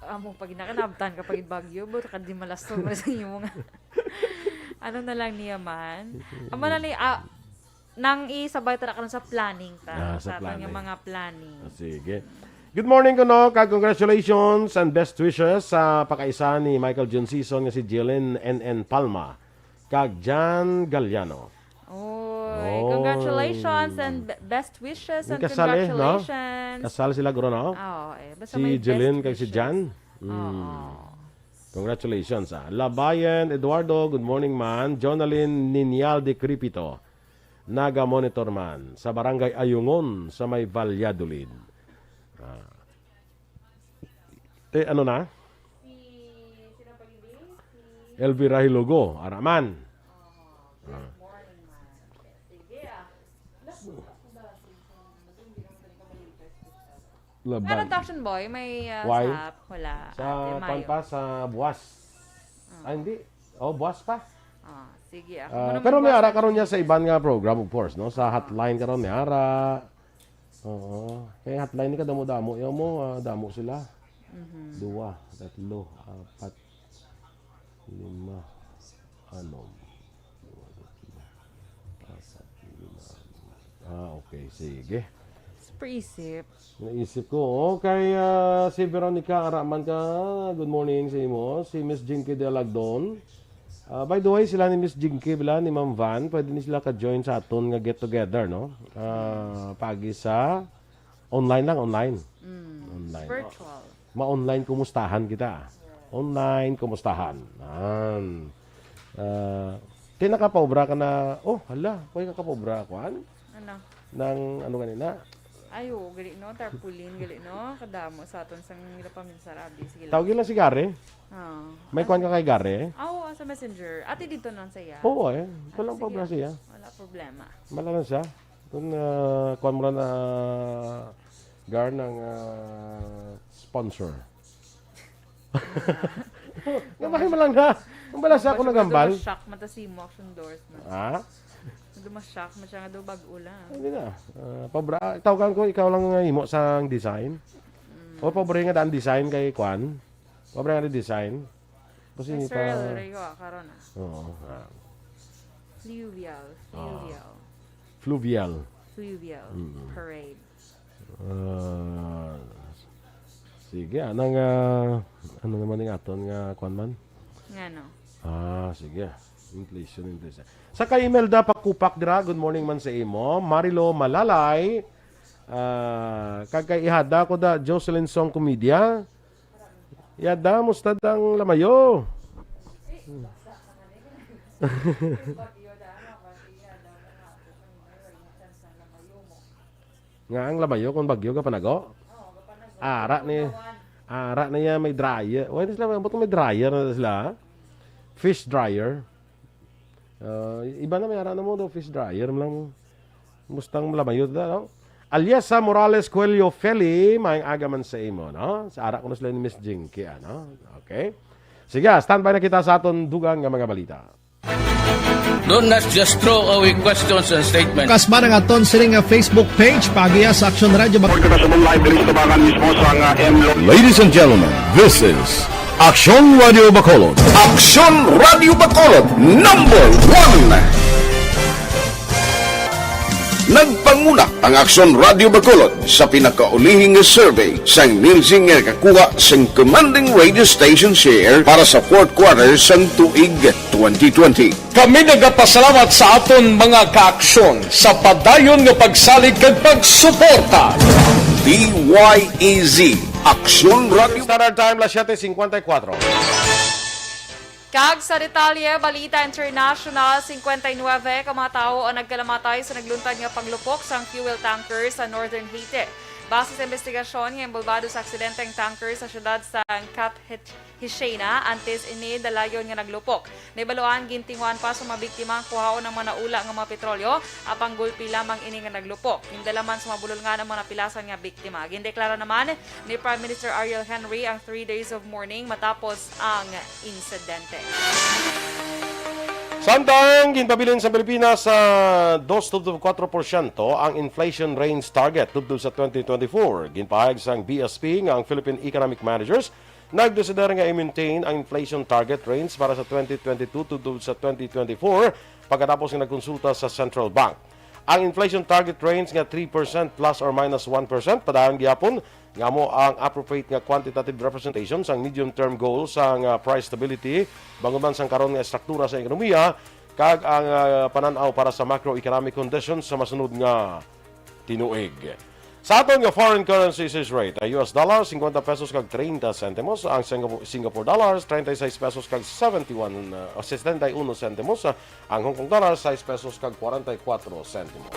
Amo, pag nakanabtan ka, pag bagyo, buta ka di malason mo sa imo nga. Ano na lang niya man? Amo na ni, ah, nang isabay ta na karon sa planning ta. Ah, sa Sa aton nga planning. Mga planning. Ah, sige. Good morning kuno, kag congratulations and best wishes sa pakaisa ni Michael John Season nga si Jillian N N Palma kag Jan Galliano. Oy, Oy. Congratulations and be-, best wishes Yung and kasal eh, no? Congratulations. Kasal sila, guro, no? Ah, oo, eh. Basta Si may best Jillian kag si wishes. Jan? Oo. Mm. Congratulations, ah. Labayan Eduardo, good morning, man. Jonalyn Niñal de Cripito, naga-monitor man sa Barangay Ayungon sa may Valladolid. Ah. Eh, ano na? Elvira Hilugo, ara man. Ah. Laban. Meron ta, Action Boy, may, ah, Why? Sa, wala. Sa Ate kwan Mayo. Pa, sa buwas. Ah. Ah, hindi. Oh, buwas pa. Ah, sige, ako Ah, mo naman pero may buwas ara na karon niya sa iban nga program, of course, no? Sa hotline karon may ara. Oo. Kay hotline ni kadamo-damo. Yaw mo, ah, damo sila. Mhm. Duwa, tatlo, apat, lima, anom. Ah, okay. Sige. Super isip. Naisip ko. Okay, ah, si Veronica Araman ka. Good morning sa imo. Si Miss Jinky de Lagdon. Ah, by the way, sila ni Miss Jinky, bila ni Ma'am Van, pwede ni sila ka-join sa aton nga get-together, no? Ah, pagi sa online lang, online. Mm, Online. Virtual. Ma-online kumustahan kita. Online kumustahan. An. Ah, ti nakapaobra ka na, oh, hala, koy nakapaobra, kwan? Ano? Nang, ano ganina? Ay, oo, gali, no? Tarpaulin, gali, no? Kadamo sa aton sang nila paminsar, abi. Sige lang. Tawagin lang si Gary. Oo. May kwan ka kay Gary? Ah, oo, sa messenger. Ate, dito lang siya. Oo, eh. Ito Ah, lang sige. Paobra siya. Wala problema. Wala lang siya. Kung, ah, kwan mo lang na, Gar, ng, ah, sponsor. Nga, bakit mo lang na? Ang bala sa ako Medyo nagambal. Medyo shock man ta si mo, Action Doors na. Ha? Medyo ma-shock man siya nga daw bag-o lang. Hindi na. Ah, pabra-, tawagan ko, ikaw lang nga imo sang design. Mm. O, pabra nga daan design kay kwan. Pabra nga design. Kasi Mister pa El Rey, ah, karon, ah. Oo, ah. Fluvial. Ah. Fluvial. Fluvial. Fluvial. Mm. Parade. Ah, sige, anang, ah, ano naman yung aton nga kwan man? Ngano? Ah, sige. Inflation, inflation. Sa kay Imelda Pakupak dira, good morning man sa imo. Marilo Malalay, ah, kag kay ihada ko da Jocelyn Song Comedia. Yada, musta dang lamayo? Nga ang lamayo kung bagyo ka panago? Ara ni, ara niya may dryer. Why sila, ba't may dryer na sila? Fish dryer. Ah, iba na may ara na mo do, fish dryer mo lang. Mustang malamayod na, no? Alias sa Morales Coelho Feli, maayong aga man sa imo, no? Sa ara ko na sila ni Miss Jinky, ano? Okay. Sige, standby na kita sa aton dugang nga mga balita. Don't not just throw away questions and statements. Kasba ang aton sini nga Facebook page, pagiya sa Action Radio Bac- Pagkakasabong live diri sa tabangan mismo sa nga M Lo- Ladies and gentlemen, this is Action Radio Bacolod. Action Radio Bacolod, number one. Nagpanguna ang Action Radio Bacolod sa pinakaulihing nga survey sang Nielsen nga nakakuha sang commanding radio station share para sa fourth quarter sang tuig twenty twenty. Kami nagapasalamat sa aton mga kaaksyon sa padayon nga pagsalig kag pagsuporta. D Y E Z, Aksyon Radio. Standard Time, las siete cincuenta y cuatro. Kag sa detalye, balita international, cincuenta y nueve ka mga tawo ang nagkalamatay sa nagluntad nga paglupok sang fuel tanker sa Northern Haiti. Base sa investigasyon nga inbolbado sa aksidente ang tanker sa siyudad sang Cap Hishena, antes ini dalayon nga naglupok. Nahibaluan, gintinguhan pa sa mga biktima ang kuhaon ang mga naula nga mga petrolyo, apang gulpi lamang ini nga naglupok. Gindala man sa mga bulolngan ang mga napilasan nga biktima. Gindeklara naman ni Prime Minister Ariel Henry ang three days of mourning matapos ang insidente. Samtang ginpabilin sa Pilipinas sa dos tubtob kuwatro porsyento ang inflation range target tubtob sa twenty twenty-four, ginpahayag sang B S P nga ang Philippine Economic Managers nagdesider nga i-maintain ang inflation target range para sa twenty twenty-two tubtob sa twenty twenty-four pagkatapos nga nagkonsulta sa Central Bank. Ang inflation target range nga three percent plus or minus one percent padayon gihapon nga amo ang appropriate nga quantitative representation sang medium-term goal sang, ah, price stability, bangod man sang karon nga estruktura sa ekonomiya kag ang, ah, panan-aw para sa macroeconomic conditions sa masunod nga tinuig. Sa aton nga foreign currency exchange rate, ang U S dollar, fifty pesos kag thirty centimos, ang Singapore, Singapore dollars, thirty-six pesos kag seventy-one, uh, o sesenta y uno centimos, uh, ang Hong Kong dollar, six pesos kag forty-four centimos.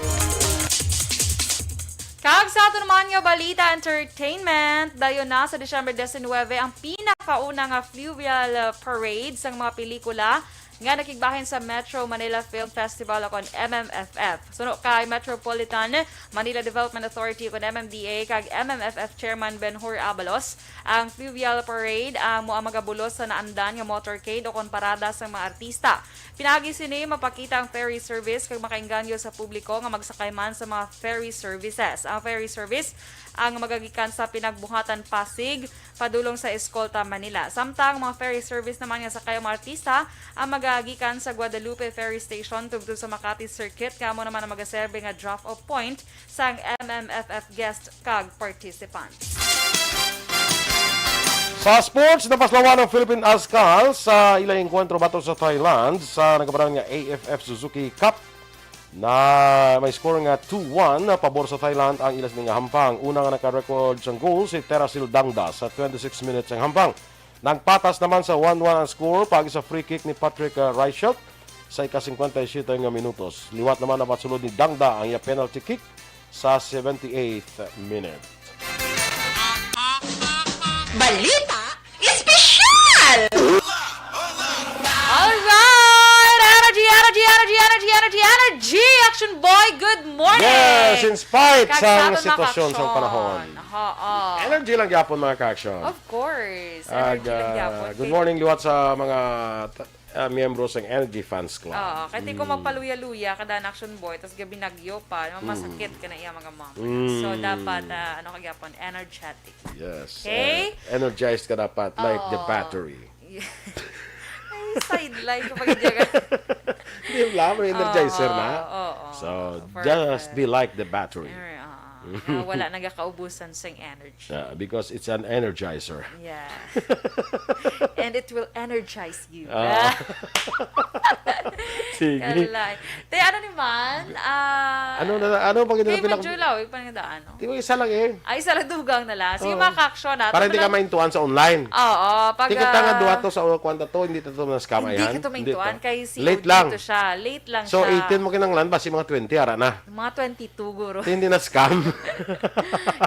Kag sa aton naman nga balita, entertainment, dayon na sa December diecinuebe ang pinakauna nga fluvial, uh, parade sang mga pelikula nga nakigbahin sa Metro Manila Film Festival o kon M M F F. Suno kay Metropolitan Manila Development Authority o kon M M D A kag M M F F Chairman Ben Hur Abalos, ang Fluvial Parade amo ang magabulos sa naandan nga motorcade o kon parada sa mga artista. Pinaagi sini, mapakita ang ferry service kag makainganyo sa publiko nga magsakay man sa mga ferry services. Ang ferry service ang magagikan sa Pinagbuhatan, Pasig, padulong sa Escolta, Manila. Samtang mga ferry service naman nga sakay ang mga artista ang magagikan sa Guadalupe Ferry Station tubtob sa Makati Circuit, nga amo naman ang magaserbe nga drop-off point sang M M F F guest kag participants. Sa sports, napaslawan ang Philippine Azkal sa ilang engkwentro batok sa Thailand sa nagkabaran nga A F F Suzuki Cup. Na may score nga two one na pabor sa Thailand ang ila sini nga hampang. Una nga naka-record sang goal si Terasil Dangda sa twenty-six minutes ang hampang. Nagpatas naman sa one one ang score pag sa free kick ni Patrick, uh, Reichelt sa ika-cincuenta y siete nga minutos. Liwat naman napasulod ni Dangda ang iya penalty kick sa seventy-eighth minute. Balita Espesyal! Alright! Energy, energy, energy, energy, energy, energy! Action Boy, good morning! Yes, in spite Kag sa aton mga sitwasyon sa ka-action. Panahon. Oo. Energy lang gyapon, mga ka-action. Of course. Ag, Energy lang ah, gyapon. good morning liwat sa mga t- ah, miyembro sang Energy Fans Club. Oo, kay ti kung mapaluya-luya ka dan Action Boy, tas gabi nagyo pa, masakit ka na iya mga mama. So, dapat, ah, ano ka gyapon, energetic. Yes. Okay? Uh, energized ka dapat, like the Oo. battery. Ay, sideline ko pag hindi ka. Hindi lang, may energizer Oo, na. Oo, So, for- just for- be like the battery. Or, ah, ah, wala nagakaubusan sing energy. Yeah, because it's an energizer. Yeah. And it will energize you. Ah. Sige. Kalay. Te, ano ni man? Ah, Ano na, ano pag ito Kay na pinak- Manjulaw, yung pangadaan, no? Di mo isa lang eh. Ay, isa lang dugang na lang. Sige, Oo. mga ka-action natin. Para hindi ka maintuan sa online. Oo, pag... Tikita nga ah, duwa to sa kwan to, hindi to mas scam Hindi ayan. ka to maintuan kay C O D Late lang. to siya. Late lang So, siya. eighteen mo kinanglan, basi mga twenty, ara na. Mga twenty-two, guro. Hindi na scam.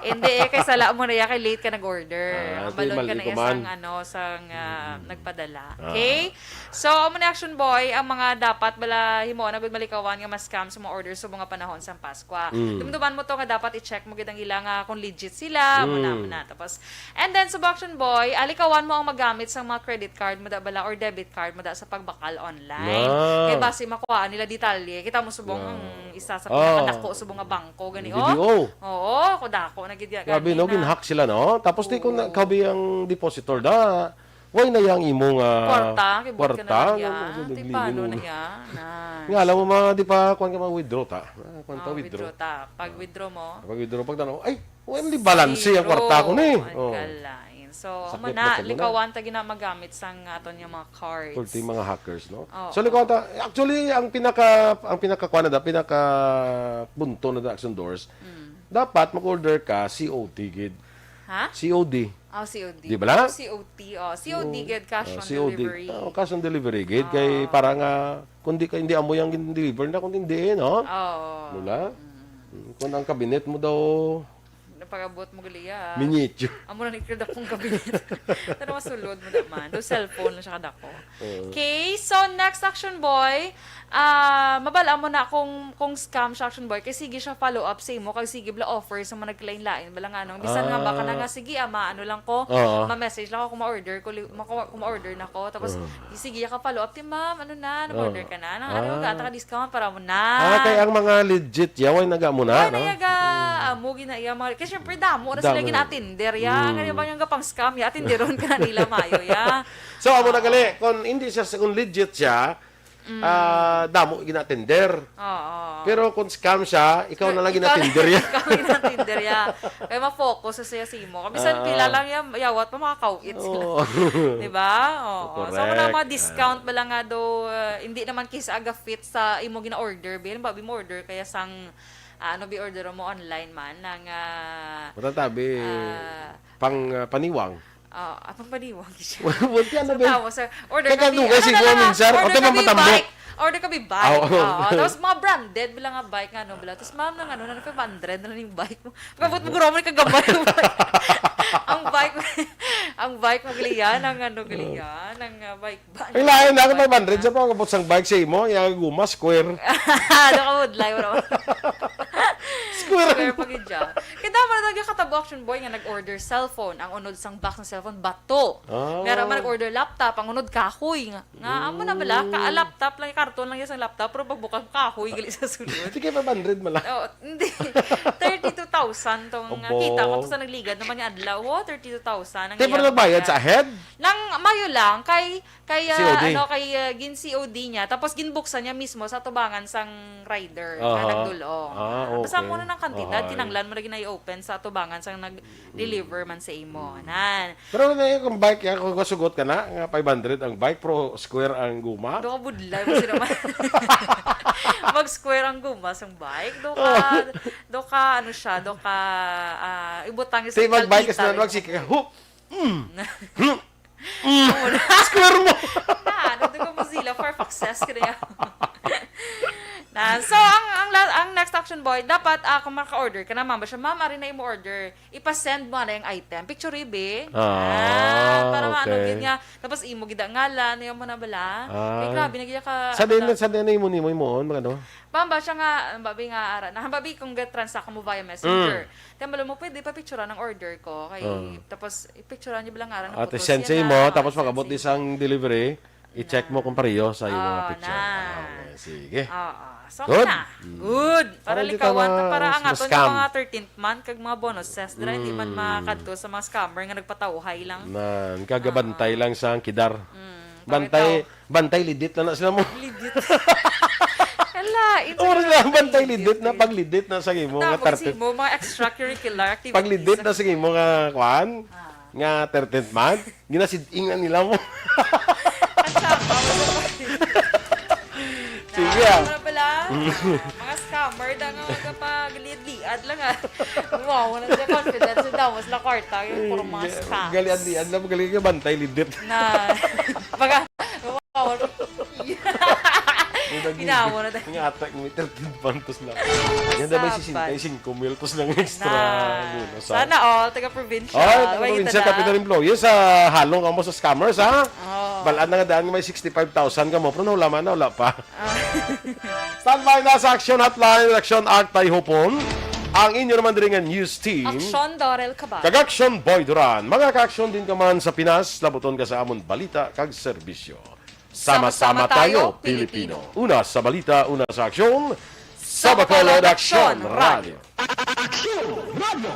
Hindi eh, kay sala mo na ya, kay late ka nag-order. Ah, Ang ito balon yung ka na mali ko isang man. ano, sang ah, nagpadala. Ah. Okay? So, amo ni Action Boy, ang mga dapat bala himuon na gud malikawan nga ma-scam sa mga orders sa mga panahon sang Paskwa. Mm. Dumduman mo to nga dapat i-check mo gid ang ila nga kung legit sila, mo na, Mm. mo na. Tapos, and then sa Action Boy, alikawan mo ang magamit sang mga credit card mo da bala or debit card mo da sa pagbakal online. Ah. Kay basi makuha nila detalye. Kita mo subong Ah. ang isa sa Ah. pinakadako subong nga bangko gani, Video. Oh. Oo, ko dako na gid ya- Grabe, no? gani na. Gin-hack sila, no? Tapos di ko na, Oo. kabi ang depositor da. Why na yang imong ah, Kwarta, kibot ka na kwarta? lang ya. Nga, Ti paano na ya? Na. Nga, alam mo, mga di pa, kwan ka, mga withdraw ta. Ah, kwan ta, Ah, withdraw. withdraw ta. Pag withdraw mo, Pag withdraw, pag tanong, ay, well, di balance ang zero. Kwarta ko ni. Ang Oh. kalain. So, Sakit amo na na, to, no? Likawan ta ginagamit sang aton nga mga cards. Pulti mga hackers, no? Oo. So, likaw ta, actually, ang pinaka, ang pinaka, kwan na da, pinaka punto na da, Action Doors, Mm. dapat mag-order ka C O T gid. Ha? C O D. Oh, C O D. Di ba? C O T, oh. C O D Oo. gid, cash Ah, on C O D. delivery. Oo, cash on delivery gid. Kay Ah. para nga, kung di ka, hindi amo yung deliver na, kung hindi, no? Oo. Wala? Mm. Mm, kung ang kabinet mo daw, Napagabot mo gali ya. Miniature. Amo na ni kada kong kabinet. Pero masulod mo naman. Do cellphone lang siya kadako. Oo. Okay, so next, Action Boy, ah, mabala mo na kung kung scam siya, Action Boy, kay sige siya follow up sa imo kag sige bala offer sa mga nagkalain-lain bala nga ano, bisan nga baka na Ah. nga sige ama, ano lang ko, Oo. ma-message lang ako kung ma-order ko, li- mako- kung ma-order na ko, tapos Oo. sige ka follow up, ti ma'am, ano na, nag-order Oo. ka na, ano, ano Ah. gata ka discount para mo na. Ah, kay ang mga legit ya, way naga mo na, Wala no? na yaga, amo gina iya mga, kay syempre damo na sila Damo. gina-attender ya, Mm. kaya ba nga pang scam ya, attenderon ka na nila mayo ya. So, amo na gali, kung hindi siya, kung legit siya, ah, damo gina-attender. Oo. Pero kung scam siya, ikaw na lang Ikaw- gina-attender ya. Ikaw gina-attender ya. Kaya ma-focus sa siya sa imo. Kung bisan Ah. pila lang ya, yawat pa makakawit sila. Oo. Di ba? Oo. So, kung Correct. mga discount ba lang nga do, uh, hindi naman kisa aga fit sa imo gina-order, bin, babi mo order kaya sang Ah, ano bi order mo online man? Nang, ah, Matatabi, ah, pang, ah, paniwang. Ah, ah, pang paniwang siya. Buti ano So, ba? Tao, sir, order Kaya kami, dugay ano si na Juan lang, ah, Minsan, o, order tayo kami mamatambok. bike. Order kami bike. Ah, oo. Oo, tapos mga branded, wala nga bike nga, ano, wala. Tapos, ma'am, nang ano, nang five hundred na lang yung bike mo. Pagkabot mo, guro mo, nagkagamay yung bike. Ang bike, ang bike, magalian, ang ano, galian, ang, ah, bike ba? Ang lain na, five hundred sa pagkabot sang bike sa imo, yung guma, square. Ano ka, woodline, bro? Square. Square pa gid siya. Kaya tama na talaga katabo, Action Boy, nga nag-order cellphone. Ang unod sang box ng cellphone, bato. Ah. Meron man nag-order laptop, ang unod kahoy. Nga, nga, amo na bala, ka, Mm. laptop lang, karton lang yung isang laptop, pero pagbukas, kahoy, gali sa sulod. Sige, five hundred man lang. Oh, hindi. Thirty-two thousand tong, uh, Obo. kita ko to sa nagligad naman yung adlaw. Oh, thirty-two thousand ang Te, pero iyang nagbayad sa ahead? Nang mayo lang, kay, kay, uh, C O D? ano, kay, uh, gin C O D niya, tapos ginbuksan niya mismo sa tubangan sang rider nga Aha. nagdul-ong. Ah, Basta okay. mo na ng kantidad, Aha. kinanglan mo na gina-open sa tubangan sang nag-deliver man sa imo. Mm. Nan. Pero na yung kung bike, yan, kung masugot ka na, nga five hundred ang bike, pero square ang guma. Do ka budlay mo sila man. Mag-square ang guma sang bike. Do ka, Oh. do ka, ano siya, do ka, ah, ibutang sa Say, mag-bike ka kalkita sa rin. Magsika ka, "Hup! Mm! Hmm! Mm! Square mo!" Na, ano, do ka Mozilla, Firefox, yes, kaya. Na, so, ang, ang, la-, ang next Action Boy, dapat, ah, kung maka-order ka na, ma'am, ba siya, "Ma'am, ari na imo order." Ipa-send mo na yung item. Picture, be. Ah, Ah, para maano, okay. gid nga. Tapos imo gid ang ngalan, yung mo na bala. Kay Ah. grabe, nagya ka, Sa din, ano, sa din na imo, nimo, imo, ano? Bamba siya nga, ang babi nga, ara, na, ang babi kung ga-transact mo via messenger. Mm. Kaya malo mo, pwede pa picture ang order ko. Kay, Ah. tapos, i-picture niyo bala nga, ara, At photos i-send sa yan imo, na. tapos Send pag-abot sa di imo. sang delivery, I-check mo kung pareho sa iyong mga Ah, picture. na. Ah, okay. Sige. Oo. So, Good. na. Mm. Good. Para Para di ka likawan, ma-, para mas, ang aton mas-, nga scam. mga thirteenth month kag mga bonuses, dira, hindi man Mm. makadto sa mga scammer nga nagpatawhay lang. Na, kagabantay Oo. lang sa kidar. Mm. Bantay, Pagkataw- bantay lidit na na sila mo. Lidit. Hala, ito Oras na lang, bantay lidit na, paglidit na sa imo nga Tapos thirteenth. mo, mga extracurricular activities. Paglidit na sa imo nga, kwan, Ah. nga thirteenth month. Ginasidingan nila mo. At saka, wala pa. Sige, ah. Ano pala? Ah, mga scammer na nga magpagaliad-liad lang, ah. Wow, wala siya confidence. Ang damos na kwarta, yung puro mga Eh, scams. galiad-liad lang, magaling yung bantay, lidit. Na, baga, wow. May naging Ginawa na tayo. Nga ata, may thirteen pantos lang. Yan na may Sabat. sixty-five mil tos lang extra Na. bonus, ha? Sana all, taga-provincial. Ay, Way taga-provincial, kita na. Capital employees, sa halong kamo sa scammers, ha? Oh. Balaan na nga daan nga may sixty-five thousand kamo, pero naulaman na, wala pa. Ah. Standby na sa Action Hotline, Action Act, Tay Hopon. Ang inyo naman diri nga news team. Action Dorel Cabal. Kag Action Boy Duran. Mga ka-action din ka man sa Pinas, labuton ka sa amon balita kag serbisyo. Sama-sama tayo, Pilipino. Una sa balita, una sa aksyon. Sa Bacolod Aksyon Radio. Aksyon Radio.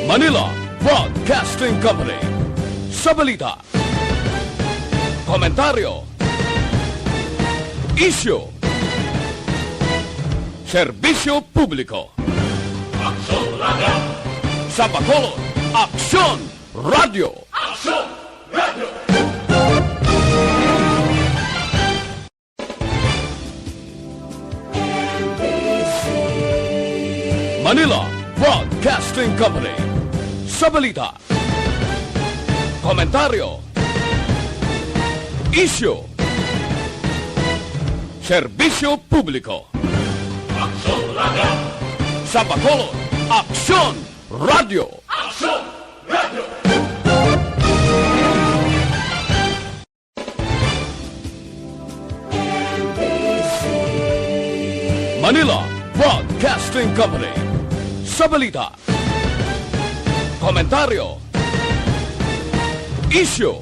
Manila Broadcasting Company. Sa balita, komentaryo, isyu, serbisyo publiko. Aksyon Radio. Sa Bacolod, Aksyon Radio. Aksyon Radio. Manila Broadcasting Company. Sa balita, komentaryo, isyu, serbisyo publiko. Aksyon Radio. Sa Bacolod, Aksyon Radio. Aksyon Radio. Manila Broadcasting Company. Sa balita, komentaryo, isyu,